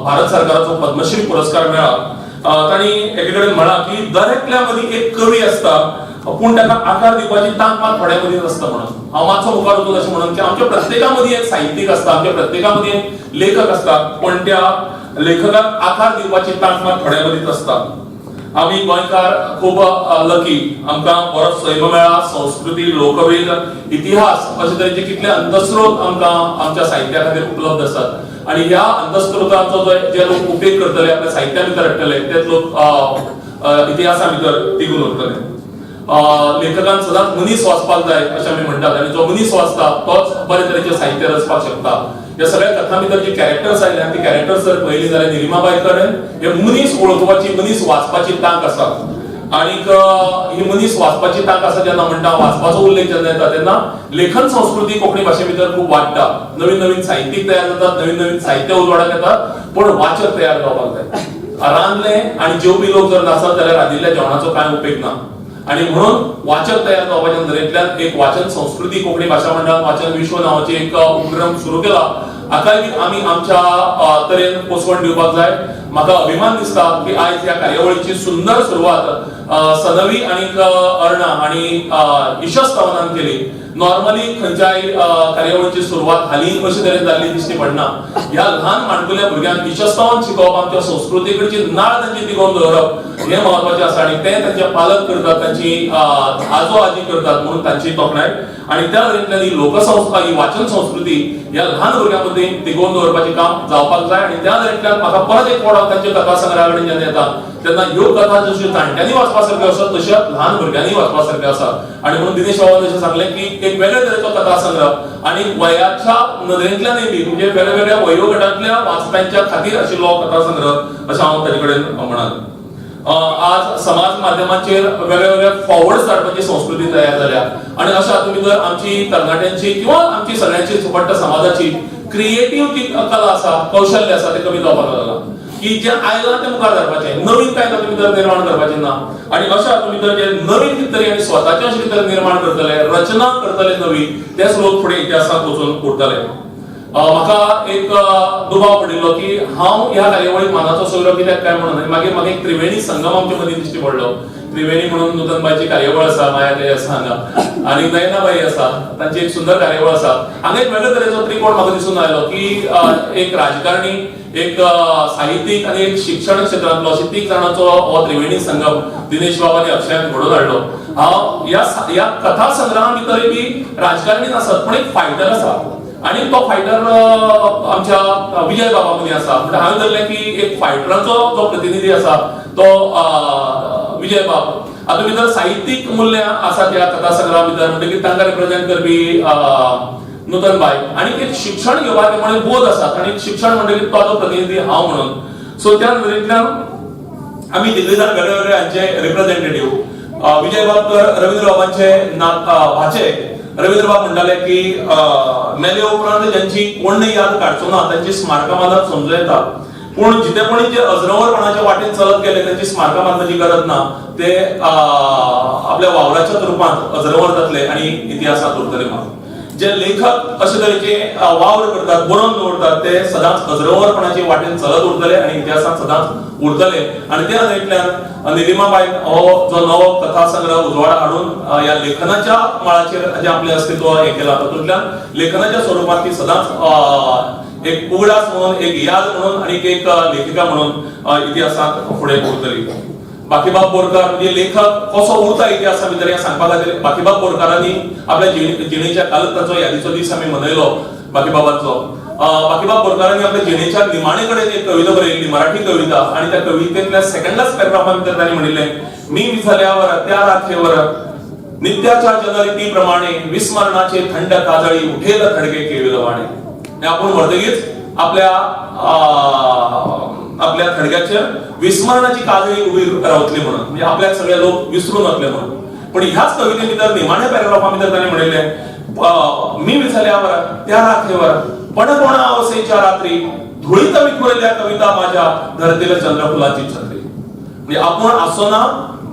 Speaker 6: भारत सरकाराचो पद्मश्री पुरस्कार मेळ्ळा, तांणी एके कडेन म्हळां की दर एकल्या मदीं एक कवी आसता, पूण ताका आकार दिवपाची तांक मात थोड्या मदीं आसता. म्हणून हांव मातसो मुखार वचून अशें म्हणून की आमच्या प्रत्येका मदीं एक साहित्यीक आसता, आमच्या प्रत्येका मदीं एक लेखक आसता, पूण त्या लेखकाक आकार दिवपाची तांक मात थोड्या मदींच आसता. आमी गोंयकार खूब लकी, आमकां बरो सैम मेळ्ळा, संस्कृती, लोकवेद, इतिहास अशे तरेचे कितले अंतस्रोत आमकां आमच्या साहित्या खातीर उपलब्ध आसात. आनी ह्या अंतस्रोतांचो जे लोक उपेग करतले, आपल्या साहित्या भितर हाडटले, तेच लोक इतिहासा भितर तिगून उरतले. लेखकान सदांच मनीस वाचपाक जाय अशें आमी म्हणटात, आनी जो मनीस वाचता तोच बरे तरेचें साहित्य रचपाक शकता. ह्या सगळ्या कथां भितर जी कॅरेक्टर्स आयल्या ती कॅरेक्टर्स जर पळयली जाल्यार निलिमाबाय कडेन हे मनीस वळखुपाची, मनीस वाचपाची तांक आसा. आणीक ही मनीस वाचपाची तांक आसा जेन्ना म्हणटा, वाचपाचो उल्लेख जेन्ना येता तेन्ना लेखन संस्कृती कोंकणी भाशे भितर खूब वाडटा. नवीन नवीन साहित्यीक तयार जातात, नवीन नवीन साहित्य उजवाडाक येतात, पूण वाचक तयार जावपाक जाय. रांदले आनी जेवपी लोक जर नासत जाल्यार रांदिल्ल्या जेवणाचो कांय उपेग ना. आनी म्हणून वाचक तयार जावपाच्या नदरेंतल्यान एक वाचन संस्कृती कोंकणी भाशा मंडळान वाचन विश्व नांवाची एक उपक्रम सुरू केला. हाकाय बी आमी आमच्या तरेन पोसवण दिवपाक जाय. म्हाका अभिमान दिसता की आयज ह्या कार्यावळीची सुंदर सुरवात सनवी आनी अर्णा आनी ईशस्तवनान केली. नॉर्मली खंयच्याय कार्यावळीची सुरवात हालीं अशे तरेन जाल्ली दिश्टी पडना. ह्या ल्हान माणकुल्या भुरग्यांक ईशस्तवन शिकोवप, आमच्या संस्कृती कडची नाळ तांची तिगोवन दवरप हें म्हत्वाचें आसा. आनी तें तांचे पालक करतात, तांची आजो आजी करतात, म्हणून तांची तोखणाय. आनी त्या तरेंतल्यान ही लोकसंस्था, ही वाचन संस्कृती ह्या ल्हान भुरग्यां मदीं तिगोवन दवरपाचें काम जावपाक जाय. आनी त्या तरेंतल्यान म्हाका परत एक ओडो तांच्या कथा संग्रहा कडेन जेन्ना येता तेन्ना ह्यो कथा जश्यो जाणट्यांनी वाचपा सारक्यो आसात तश्यो ल्हान भुरग्यांनी वाचपा सारक्यो आसात. आनी म्हणून दिनेश बाबान जशें सांगलें की एक वेगळे तरेचो कथा संग्रह आनी वयाच्या नदरेंतल्यानय बी म्हणजे वेगळ्या वेगळ्या वयोगटांतल्या वाचप्यांच्या खातीर आशिल्लो कथा संग्रह अशें हांव ताजे कडेन म्हणाल. आज समाज माध्यमाचेर वेगळे वेगळे फॉरवर्ड धाडपाची संस्कृती तयार जाल्या आनी अशा हातूंत भितर आमची तरणाट्यांची किंवा आमची सगळ्यांची फक्त समाजाची क्रिएटीव जी कला आसा, कौशल्य आसा, ते कमी जावपाक लागला की जे आयलां तें मुखार धाडपाचें, नवीन काय तातूंत भितर निर्माण करपाचें ना. आनी अशा हातूंत भितर जे नवीन कितें तरी आनी स्वताचें अशें कितें तरी निर्माण करतले, रचना करतले नवी, तेच लोक फुडें इतिहासांत वचून उरतले. म्हाका एक दुबाव पडिल्लो की हांव ह्या कार्यावळीक मानाचो सोयरो कित्याक काय म्हणून. आनी मागीर म्हाका एक त्रिवेणी संगम आमचे मदीं दिश्टी पडलो. त्रिवेणी म्हणून नूतनबाईची कार्यावळ आसा, माया ते आसा हांगा आनी नयनाबाई आसा, तांची एक सुंदर कार्यावळ आसा. हांगा एक वेगळे तरेचो त्रिकोण म्हाका दिसून आयलो की एक राजकारणी, एक साहित्यीक आनी एक शिक्षण क्षेत्रांतलो अशे तीग जाणांचो हो त्रिवेणी संगम दिनेश बाब आनी अक्षयान घडोवन हाडलो. हांव ह्या कथा संग्रहा भितरय बी राजकारणी नासत पूण एक फायटर आसा आनी तो फायटर आमच्या विजय बाबा मदीं आसा. म्हणटा हांवें धरलें की एक फायटराचो जो प्रतिनिधी आसा तो विजय बाब. हातूंत भितर साहित्यीक मुल्यां आसा त्या कथा संग्रहा भितर, म्हणटकीर तांकां रिप्रेझेंट करपी नूतन बाय आनी एक शिक्षण घेवपाक म्हणून बोध आसा आनी शिक्षण म्हणटकीर तो आतां प्रतिनिधी हांव म्हणून. सो त्या नदरेंतल्यान आमी तिगूय जाण वेगळे वेगळे हांचे रिप्रेझेंटेटिव्ह. विजय बाब तर रवींद्र बाबांचे भाचे. रवींद्र बाब म्हणटाले की मेले उपरांत ज्यांची कोण याद काडचो ना तांची स्मारकां बांदप समजू येता, पूण जितेपणी जे अजरंवरपणाच्या वाटेन चलत गेले तांची स्मारकां बांदपाची गरज ना, ते आपल्या वावराच्याच रुपांत अजरंवर जातले आनी इतिहासांत उरतले. म्हणून जे लेखक अशे तरेचे वावर करतात, बरोवन दवरतात, ते सदांच अजरंवरपणाचे वाटेन चलत उरतले आनी इतिहासांत सदांच उरतले. आनी त्या नदरेंतल्यान निलिमाबाई हो जो नवो कथा संग्रह उजवाडा हाडून ह्या लेखनाच्या मळाचेर जे आपलें अस्तित्व हे केलां, तातूंतल्यान लेखनाच्या स्वरुपात ती सदांच एक उगडास म्हणून, एक याद म्हणून आनी एक लेखिका म्हणून इतिहासांत फुडें उरतली. बाकीबाब बोरकार म्हणजे लेखक कसो उरता इतिहासा भितर हें सांगपा खातीर बाकीबाब बोरकारांनी आपल्या जिणेच्या, कालच ताचो यादीचो दीस आमी मनयलो बाकीबाबांचो. बाकीबाब बोरकारांनी आपल्या जिणेच्या निमाणे कडेन एक कविता बरयल्ली, मराठी कविता, आनी त्या कवितेंतल्या सेकंड लास्ट पॅराग्राफा भितर तांणी म्हणिल्लें, मी विझल्यावर त्या राखेवर नित्याच्या जनरीतीप्रमाणे विस्मरणाचे थंड काजळी उठेल थडगे केविलवाणे. आपूण मरतगीच आपल्या आपल्या थडग्याचेर विस्मरणाची काजळी उबी रावतली म्हणून, म्हणजे आपल्याक सगळे लोक विसरून वतले म्हणून. पण ह्याच कविते भितर निमाण्या पॅराग्राफा भितर तांणी म्हणिल्लें, मी विसरल्यावर त्या राखेवर पण कोणा अवसेच्या रात्री धुळीत विखुरल्या कविता माझ्या धरतील चंद्रफुलाची छत्री. म्हणजे आपण आसो ना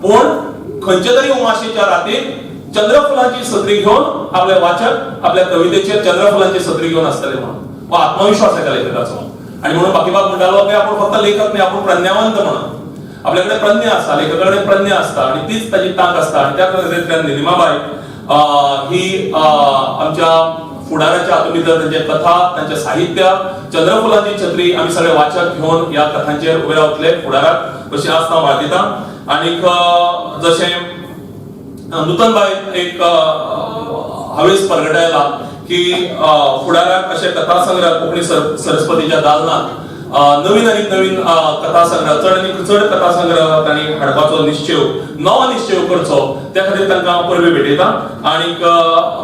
Speaker 6: पूण खंयच्या तरी उमाशेच्या रातीक चंद्रफुलाची सत्री घेवन आपले वाचक आपल्या कवितेचेर चंद्रफुलांची सत्री घेवन आसतले म्हणून. हो आत्मविश्वास एका लेखकाचो. आणि म्हणून बाकीबाब म्हणटालो की आपण फक्त लेखक न्ही, आपण प्रज्ञावंत म्हणून. आपल्याकडे प्रज्ञा आसता, लेखकाकडे प्रज्ञा आसता आणि तीच ताची तांक आसता. आणि त्या नदरेंतल्यान निलिमाबाई ही आमच्या फुडाराच्या हातूंत भितर तांचे कथा, तांचे साहित्य, चंद्रफुलांची छत्री आमी सगळे वाचक घेवन ह्या कथांचेर उबे रावतले फुडाराक अशी आस्त हांव बाळगितां. आनीक जशें नूतनबाई एक हावेस परगटायला की फुडाराक अशे कथा संग्रह कोंकणी सरस्पतीच्या दालनात नवीन आनी नवीन कथा संग्रह, चड आनी चड कथा संग्रह तांणी हाडपाचो निश्चेव, नवो निश्चेव करचो, त्या खातीर तांकां परबीं भेटयता. आनीक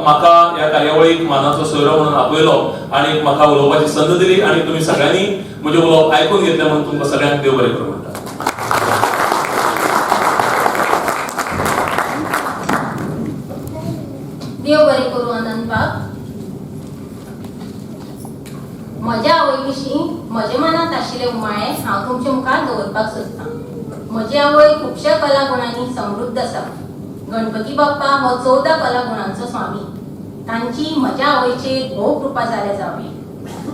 Speaker 6: म्हाका ह्या कार्यावळीक मानाचो सोयरो म्हणून आपयलो आनी म्हाका उलोवपाची संद दिली आनी तुमी सगळ्यांनी म्हजें उलोवप आयकून घेतलें म्हणून तुमकां सगळ्यांक देव बरें करूं म्हणटा.
Speaker 2: देव बरें करूं आनंदबाब. म्हज्या आवय विशीं म्हज्या मनांत आशिल्ले उमाळे हांव तुमचे मुखार दवरपाक सोदतां. म्हजी आवय खुबश्या कला गुणांनी समृद्ध आसा. गणपती बाप्पा हो 14 कला गुणांचो स्वामी. तांची म्हज्या आवयचेर भोव कृपा जाल्या जावये.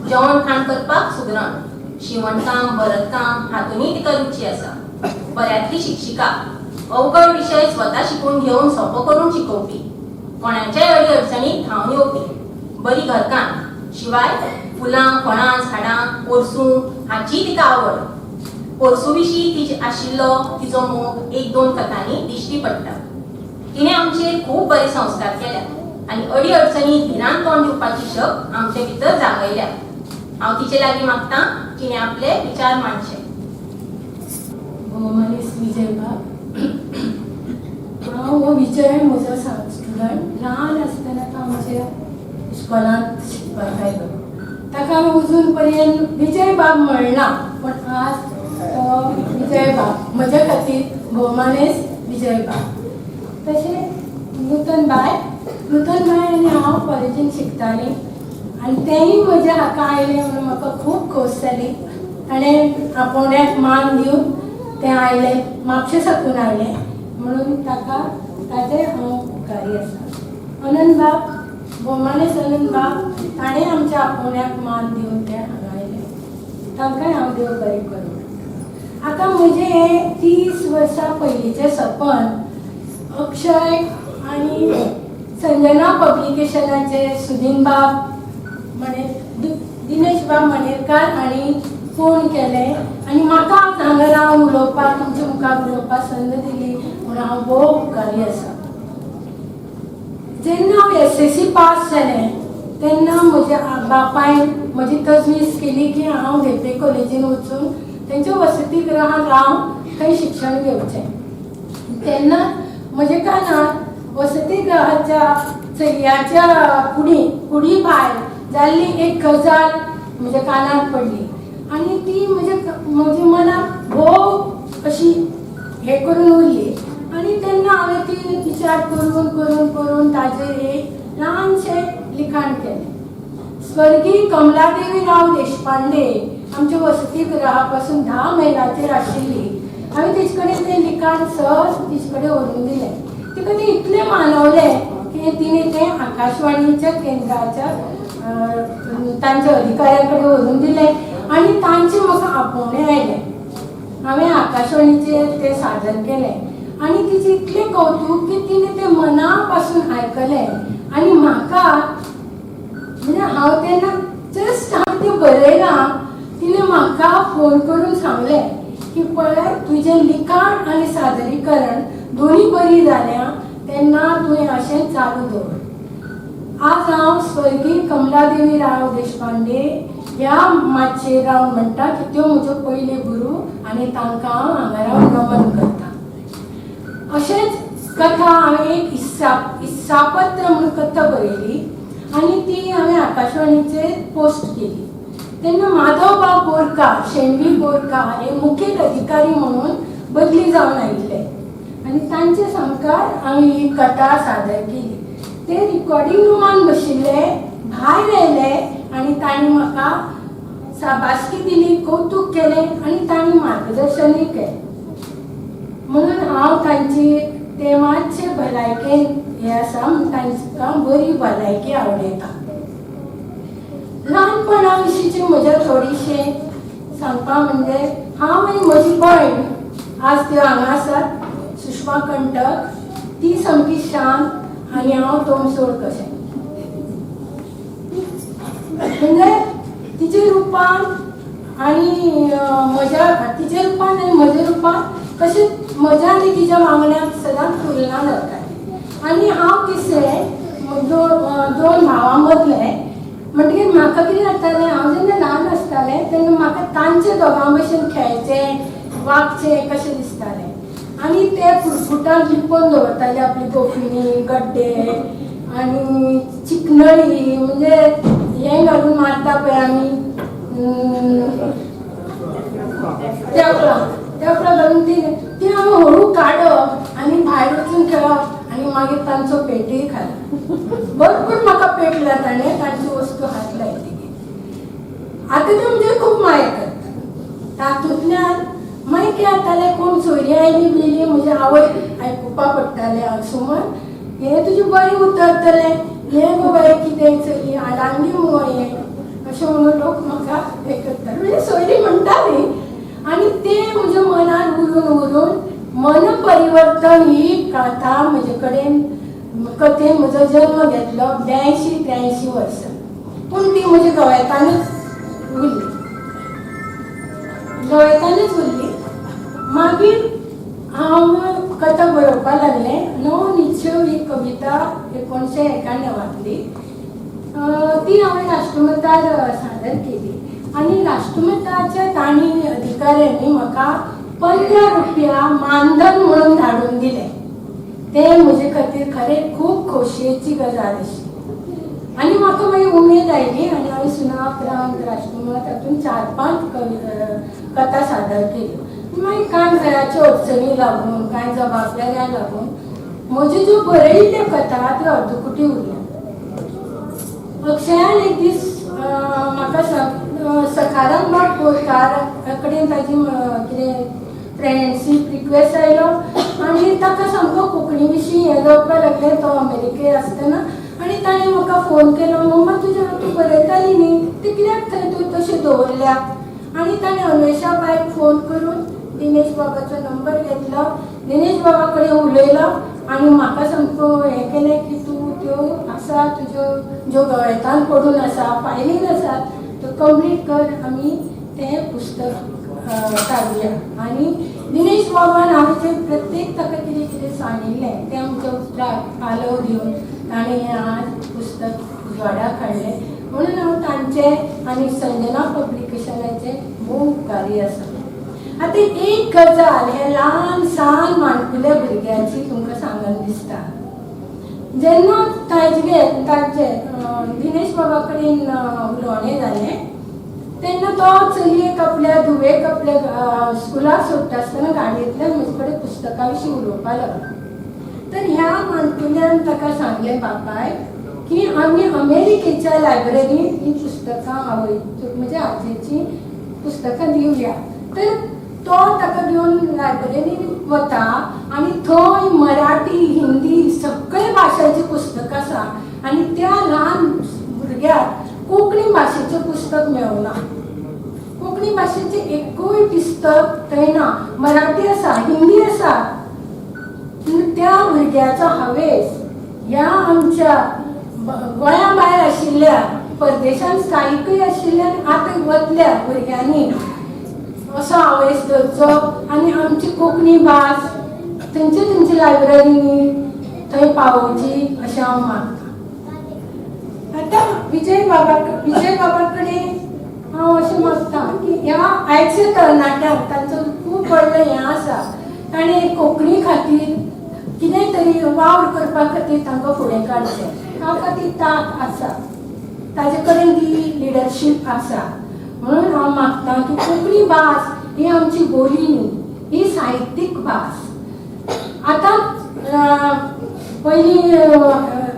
Speaker 2: जेवण खाण करपाक सुगरण, शिवणकाम, भरतकाम हातूनय तिका रुची आसा. बऱ्यांतली शिक्षिका, अवघड विशय स्वता शिकून घेवन सोंपो करून शिकोवपी, कोणाच्याय अडी अडचणीक धांवन येवपी, बरी घरकान्न. शिवाय फुलां, फळां, झाडां, पोरसूं हाचीय तिका आवड. पोरसूं विशीं तिचे आशिल्लो तिचो मोग एक दोन कथांनी दिश्टी पडटा. तिणें आमचेर खूब बरे संस्कार केल्यात आनी अडी अडचणी धिरान तोंड दिवपाची शक्त आमचे भितर जागयल्या. हांव तिचे लागीं मागतां तिणें आपले विचार मांडचे.
Speaker 7: भोवमानेस्त विजयबाब, हांव हो विजय म्हजो स्टुडंट. ल्हान आसतना तो आमच्या इस्कॉलांत शिकपाक आयलो. ताका हांवें अजून पर्यंत विजय बाब म्हणना, पूण आज तो विजय बाब म्हज्या खातीर भोवमानेस्त विजय बाब. तशें नूतन बाय, नूतन बाय आनी हांव कॉलेजीन शिकतालीं आनी तेंय म्हज्या हाका आयलें म्हणून म्हाका खूब खोस जाली. ताणें आपोवण्याक मान दिवन तें आयलें, म्हापशें साकून आयलें म्हणून ताका ताचें हांव उपकारी आसा. अनंतबाब, भोवमानेस्त अनंतबाब, ताणें आमच्या आपोवण्याक मान दिवन तें हांगा आयलें, तांकांय हांव देव बरें करूं. आतां म्हजें हें 30 वर्सां पयलींचें सपन अक्षय आनी संजना पब्लिकेशनाचे सुदीनबाब म्हणे दिनेशबाब मणेरकार हांणी फोन केलें आनी म्हाका आज हांगा रावन उलोवपाक, तुमच्या मुखार उलोवपाक संद दिली म्हणून हांव भोव उपकारी आसा. जेन्ना हांव SSC पास जालें तेन्ना म्हज्या बापायन म्हजी तजवीज केली की हांव धेंपे कॉलेजीन वचून तेंच्या वसतीगृहांत रावन थंय शिक्षण घेवचें. तेन्ना म्हज्या कानार वसतीगृहाच्या चलयांच्या कुडी भायर जाल्ली एक गजाल म्हज्या कानार पडली आनी ती म्हज्या मनाक भोव अशी हें करून उरली. आनी तेन्ना हांवें ती विचार करून करून करून ताजेर एक ल्हानशें लिखाण केलें. स्वर्गीय कमलादेवी राव देशपांडे आमच्या वसतीगृहा पासून 10 मैलाचेर आशिल्ली. हांवें तिचे कडेन तें लिखाण सहज तिचे कडेन व्हरून दिलें. तिका तें इतलें मानवलें की तिणें तें आकाशवाणीच्या केंद्राच्या तांच्या अधिकाऱ्या कडेन व्हरून दिलें आनी तांचें म्हाका आपोवणें आयलें. हांवें आकाशवाणीचेर तें सादर केलें आनी तिचें इतलें कौतूक की तिणें तें मना पासून आयकलें आनी म्हाका म्हणजे हांव तेन्ना जस्ट हांवें तें बरयलां, तिणें म्हाका फोन करून सांगलें की पळय तुजें लिखाण आनी सादरीकरण दोनी बरी जाल्या, तेन्ना तुवें अशें चालू दवर. आज हांव स्वर्गीय कमलादेवी राव देशपांडे ह्या माचयेर रावन म्हणटा की त्यो म्हज्यो पयले गुरू आनी तांकां हांव हांगा रावन नमन करता. अशेंच कथा हांवें एक इत्सापत्र म्हणून कथा बरयली आनी ती हांवें आकाशवाणीचेर पोस्ट केली. तेन्ना माधवबाब बोरकार, शेणवी बोरकार हे मुखेल अधिकारी म्हणून बदली जावन आयिल्ले आनी तांचे सामकार हांवें ही कथा सादर केली. ते रिकॉर्डिंग रुमान बशिल्ले, भायर आयले आनी तांणी म्हाका शाबासकी दिली, कौतूक केलें आनी तांणी मार्गदर्शनूय केलें. म्हणून हांव तांची ते मातशे भलायकेन हें आसा म्हूण तांकां बरी भलायकी आवडयता. ल्हानपणा विशींची म्हज्या थोडीशें सांगपा म्हणजे हांव आनी म्हजी भयण आज त्यो हांगा आसात, सुषमा कंटक, ती सामकी शांत आनी हांव तोमसोड कशें. म्हणजे तिचे रुपान आनी म्हज्या तिच्या रुपान आनी म्हज्या रुपान कशें म्हज्या आनी तिच्या वांगड्याक सदांच तुलना जाताली. आनी हांव तिसरें, दोन भावां मदलें, म्हणटकीर म्हाका म्हाका कितें जातालें, हांव जेन्ना ल्हान आसतालें तेन्ना म्हाका तांचे दोगां भशेन खेळचें वागचें कशें दिसतालें. आनी ते फुटफुटान लिपोवन दवरताले आपली गोफिणी, गड्डे आनी चिकनळी, म्हणजे हें घालून मारता पळय आमी तेफळां, तेफळां घालून ती ती आमी हळू काडप आनी भायर वचून खेळप आनी मागीर तांचो पेटय खालो. भरपूर म्हाका पेटला ताणें, तांची वस्तू हात लायली. आतां ते म्हणजे खूब माया करता. तातूंतल्यान मागीर कितें जातालें, कोण सोयरी आयली बियली म्हजी आवय आयकुपा पडटालें, सुमन हें तुजें बरें उतरतलें, हें गो बाये कितें चली आडांगी मुगो हें, अशें म्हणून लोक म्हाका हें करताले, म्हणजे सोयरी म्हणटाली. आनी तें म्हज्या मनान उरून उरून मन परिवर्तन ही कथा म्हजे कडेन कथेन म्हजो जल्म घेतलो 82-83 वर्सां, पूण ती म्हज्या गोंयेतानूच उरली, गोंयेतानूच उरली. मागीर हांव कथा बरोवपाक लागलें. नव निश्चेव ही कविता 1991 ती हांवें राष्ट्रमतार सादर केली आनी राष्ट्रमताच्या तांणी अधिकाऱ्यांनी म्हाका 15 रुपया मानधन म्हणून धाडून दिलें. तें म्हजे खातीर खरें खूब खोशयेची गजाल आशिल्ली आनी म्हाका मागीर उमेद आयली आनी हांवें सुनापरान्त, राष्ट्रमत हातूंत 4-5 कथा सादर केल्यो. मागीर कांय घराच्यो अडचणी लागून, कांय जबाबदाऱ्यां लागून म्हज्यो ज्यो बरयिल्ल्यो कथा त्यो अर्दकुटी उरल्या. अक्षयान एक दीस म्हाका सखाराम बाब बोरकार कडेन ताजी कितें फ्रेंडशीप रिक्वेस्ट आयलो आनी ताका सामको कोंकणी विशीं हें जावपाक लागलें. तो अमेरिकेक आसतना आनी ताणें म्हाका फोन केलो, मम्मा तुजें तूं बरयताली न्ही ती कित्याक थंय तूं तशें दवरल्या. आनी ताणें अन्वेशा बायक फोन करून दिनेश बाबाचो नंबर घेतलो, दिनेश बाबा कडेन उलयलो आनी म्हाका सामको हें केलें की तूं त्यो आसा तुज्यो ज्यो गळेतान पडून आसा, फायलीन आसा, त्यो कंप्लीट कर, आमी तें पुस्तक काडुया. आनी दिनेश बाबान हांवें जें प्रत्येक ताका कितें कितें सांगिल्लें तें आमच्या उतराक पालव दिवन ताणें हें आज पुस्तक उजवाडाक हाडलें. म्हणून हांव तांचें आनी संजना पब्लिकेशनाचें भोव उपकारी आसा. आतां एक गजाल हे ल्हान सान माणकुल्या भुरग्याची तुमकां सांगन दिसता. जेन्ना ताजे ताजे दिनेश बाबा कडेन उलोवणें जालें तेन्ना तो चलयेक आपल्या धुवेक आपल्या स्कुलाक सोडटा आसतना गाडयेंतल्यान म्हजे कडेन पुस्तकां विशीं उलोवपाक लागलो. तर ह्या माणकुल्यान ताका सांगलें, बापाय की आमी अमेरिकेच्या लायब्ररींत ही पुस्तकां आवय म्हणजे आजयेचीं पुस्तकां दिवया. तर तो ताका घेवन लायब्ररींत वता आनी थंय मराठी, हिंदी सगळे भाशांचीं पुस्तकां आसा आनी त्या ल्हान भुरग्याक कोंकणी भाशेचें पुस्तक मेळना. कोंकणी भाशेचें एकूय पुस्तक थंय ना. मराठी आसा, हिंदी आसा. त्या भुरग्याचो हावेस ह्या आमच्या गोंया भायर आशिल्ल्या परदेशांत स्थायिकूय आशिल्ल्यान आतां वतल्या भुरग्यांनी असो हावेस धरचो आनी आमची कोंकणी भास थंयचे थंयचे लायब्ररींनी थंय पावोवची अशें हांव मागतां. आतां विजय बाबा कडेन हांव अशें मागता की ह्या आयच्या तरणाट्यांक तांचो खूब व्हडलें हें आसा, ताणें कोंकणी खातीर कितें तरी वावर करपा खातीर तांकां फुडें काडचें. तांकां ती तांक आसा, ताजे कडेन ती लिडरशीप आसा. म्हणून हांव मागता की कोंकणी भास ही आमची बोली न्ही, ही साहित्यीक भास. आतां पयलीं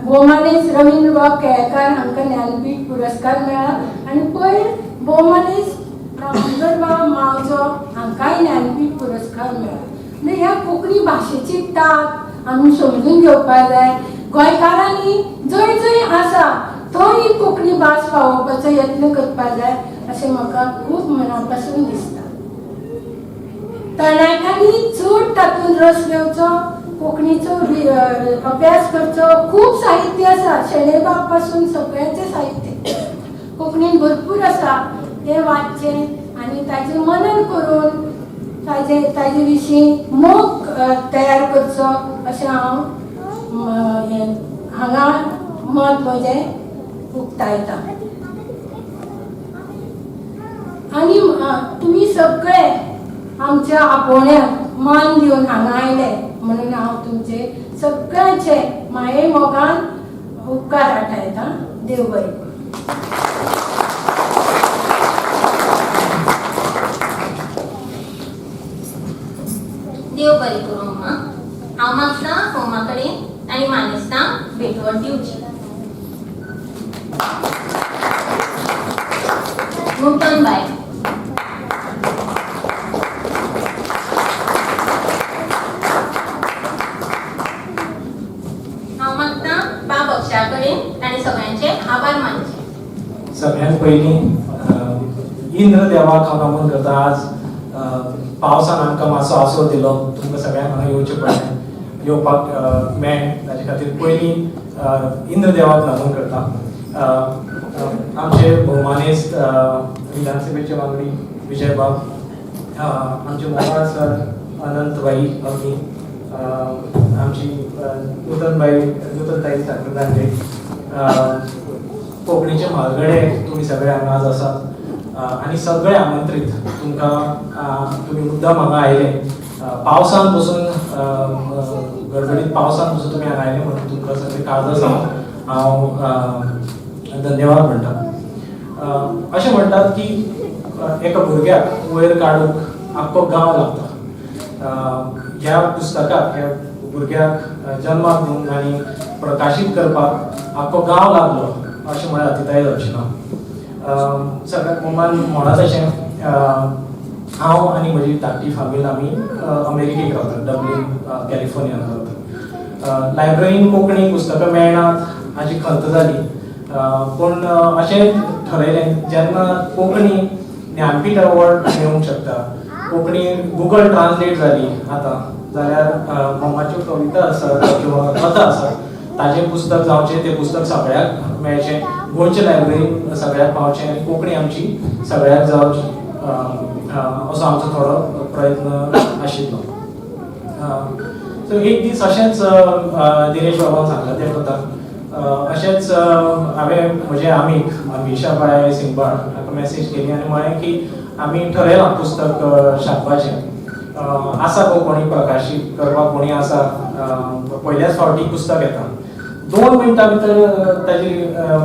Speaker 7: भोवमानेस्त रवींद्रबाब केळेकार हांकां ज्ञानपीठ पुरस्कार मेळ्ळा आनी पयर भोवमानेस्त दामोदरबाब मावजो हांकांय ज्ञानपीठ पुरस्कार मेळ्ळा. म्हणजे ह्या कोंकणी भाशेची तांक आमी समजून घेवपाक जाय. गोंयकारांनी जंय जंय आसा थंय ही कोंकणी भास पावोवपाचो यत्न करपाक जाय अशें म्हाका खूब मना पासून दिसता. तरणाट्यांनी चड तातूंत रस घेवचो, कोंकणीचो अभ्यास करचो. खूब साहित्य आसा, शणैबाब पासून सगळ्यांचें साहित्य कोंकणीन भरपूर आसा, तें वाचचें आनी ताचें मनन करून ताजे ताजे विशीं मोग तयार करचो अशें हांव हांगा मत म्हजें उक्तायता. आनी तुमी सगळे आमच्या आपोवण्याक मान दिवन हांगा आयले म्हणून हांव तुमचे सगळ्यांचे माये मोगान उपकार आठायता. देव बरें करूं.
Speaker 2: देव बरें करूं अम्मा. हांव मागता होमा कडेन आनी मानेस्तांक भेटवण दिवची. नूतन बाय. हांव मागता बाब अक्षा कडेन आनी सगळ्यांचे आभार मानचे.
Speaker 8: सगळ्यात पयलीं इंद्र देवाक हांव नमन करता. आज पावसान आमकां मातसो आसरो दिलो, तुमकां सगळ्यांक हांगा येवचें पडलें, येवपाक मेळ्ळें, ताचे खातीर पयलीं इंद्र देवाक नमन करता. आमचे भोवमानेस्त विधानसभेचे वांगडी विजय बाब, आमचे मोगाळ सर अनंत भाई अग्नी, आमची नूतन बाई, नूतन ताई साखरदांडे, कोंकणीचे म्हालगडे तुमी सगळे हांगा आज आसात आनी सगळे आमंत्रीत तुमकां तुमी मुद्दाम हांगा आयले, पावसान पसून गडबडीत पावसान पसून तुमी हांगा आयले म्हणून तुमकां सगळे काळजा सावन हांव धन्यवाद म्हणटा. अशें म्हणटात की एका भुरग्याक वयर काडूंक आख्खो गांव लागता. ह्या पुस्तकाक, ह्या भुरग्याक जन्माक दिवंक आनी प्रकाशीत करपाक आख्खो गांव लागलो अशें म्हळ्यार अतिताय जावची ना. सगळ्याक मम्मान म्हणत अशें, हांव आनी म्हजी धाकटी फामील आमी अमेरिकेक रावतात, डब्लीन कॅलिफोर्नियान रावतात. लायब्ररीन कोंकणी पुस्तकां मेळनात हाची खंत जाली, पूण अशें ठरयलें जेन्ना कोंकणी ज्ञानपीठ अवॉर्ड मेळूंक शकता, कोंकणी गुगल ट्रान्सलेट जाली आतां जाल्यार मम्माच्यो कविता आसात किंवा कथा आसात ताजें पुस्तक जावचें, तें पुस्तक सगळ्यांक मेळचें, गोंयचे लायब्ररीन सगळ्यांक पावचें आनी कोंकणी आमची सगळ्यांक जावची, असो आमचो थोडो प्रयत्न आशिल्लो. सो एक दीस अशेंच दिनेश बाबान सांगलां तें कथा, अशेंच हांवें म्हजे आमीक अमिशाबाय सिंगबाळ हाका मॅसेज केली आनी म्हळें की आमी ठरयलां पुस्तक छापपाचें, आसा गो कोणी प्रकाशीत करपाक, कोणी आसा, पयल्याच फावटी पुस्तक येता. 2 मिनटां भितर ताजी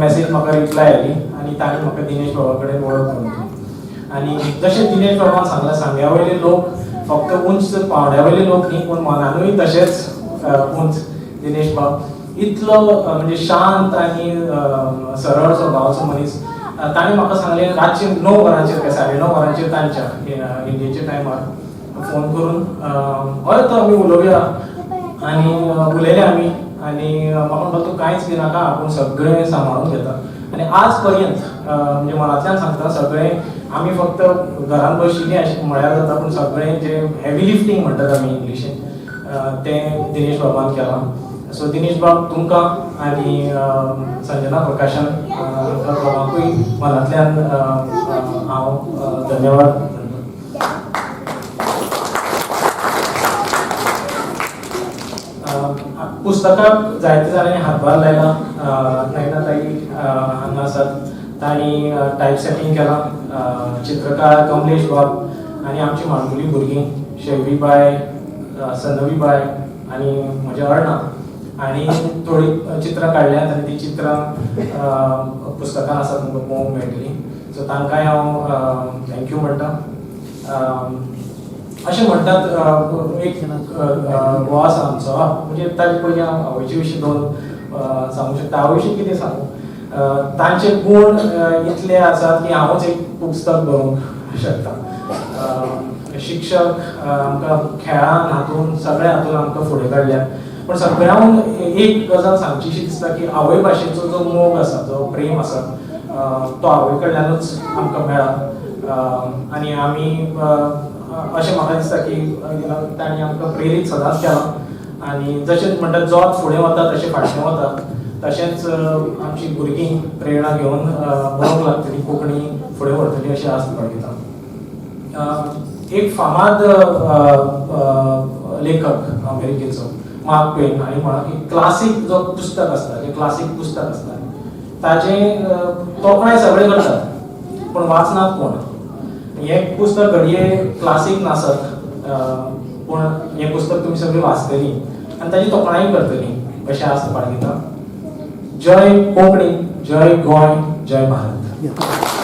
Speaker 8: मॅसेज म्हाका रिप्लाय आयली आनी ताणें म्हाका दिनेश बाबा कडेन वळख करून दिली. आनी जशें दिनेश बाबान सांगलां, सांग्या वयले लोक फक्त उंच पांवड्या वयले लोक न्ही, पूण मनानूय तशेंच उंच. दिनेश बाब इतलो म्हणजे शांत आनी सरळ स्वभावाचो मनीस. ताणें म्हाका सांगलें रातचे 9 वरांचेर काय 9:30 वरांचेर तांच्या इंडियेच्या टायमार फोन करून हय तर आमी उलोवया, आनी उलयले आमी. आनी म्हाका म्हणटा तूं कांयच भिनाका, आपूण सगळें सांबाळून घेता. आनी आज पर्यंत म्हणजे मनांतल्यान सांगता, सगळें आमी फक्त घरान बशिल्लीं अशें म्हळ्यार जाता, पूण सगळें जें हेवी लिफ्टींग म्हणटात आमी इंग्लिशीन तें दिनेश बाबान केलां. सो दिनेश बाब तुमकां आनी संजना प्रकाशन हांकां दोगांकूय मनांतल्यान हांव धन्यवाद म्हणटा. पुस्तकाक जायते जाणांनी हातभार लायला. नयना ताई हांगा आसात, तांणी टायप सेटींग केलां. चित्रकार कमलेश बाब आनी आमची माणकुली भुरगीं शेवीबाय, सनवीबाय आनी म्हजें अर्णा आनी थोडीं चित्रां काडल्यांत आनी तीं चित्रां पुस्तकान आसात, तुमकां पळोवंक मेळटलीं. सो तांकांय हांव thank you म्हणटा. अशें म्हणटात एक हो आसा आमचो, म्हणजे ताजे पयलीं हांव आवयचे विशीं 2 सांगूंक शकता. आवय विशीं कितें सांगूं, तांचे गूण इतले आसात की हांवूच एक पुस्तक बरोवंक शकता. शिक्षक आमकां खेळान हातून सगळ्या हातून आमकां फुडें काडल्या, पूण सगळ्यांहून एक गजाल सांगचीशी दिसता की आवय भाशेचो जो मोग आसा, जो प्रेम आसा, तो आवय कडल्यानूच आमकां मेळ्ळा. आनी आमी अशें म्हाका दिसता की तांणी आमकां प्रेरीत सदांच केलां. आनी जशें म्हणटात जोत फुडें वता तशें फाटलें वता, तशेंच आमची भुरगीं प्रेरणा घेवन बरोवंक लागतली, कोंकणी फुडें व्हरतली अशी आस्त बाळगिता. एक फामाद लेखक अमेरिकेचो मार्क ट्वेन हांणी म्हळां की क्लासीक जो पुस्तक आसता, जें क्लासीक पुस्तक आसता ताजें तोखणाय सगळे करतात पूण वाचनात कोण. हें पुस्तक घडये क्लासीक नासत, पूण हें पुस्तक तुमी सगळीं वाचतलीं आनी ताची तोखणाय करतलीं अशें आस्त बाळगिता. जय कोंकणी, जय गोंय, जय भारत.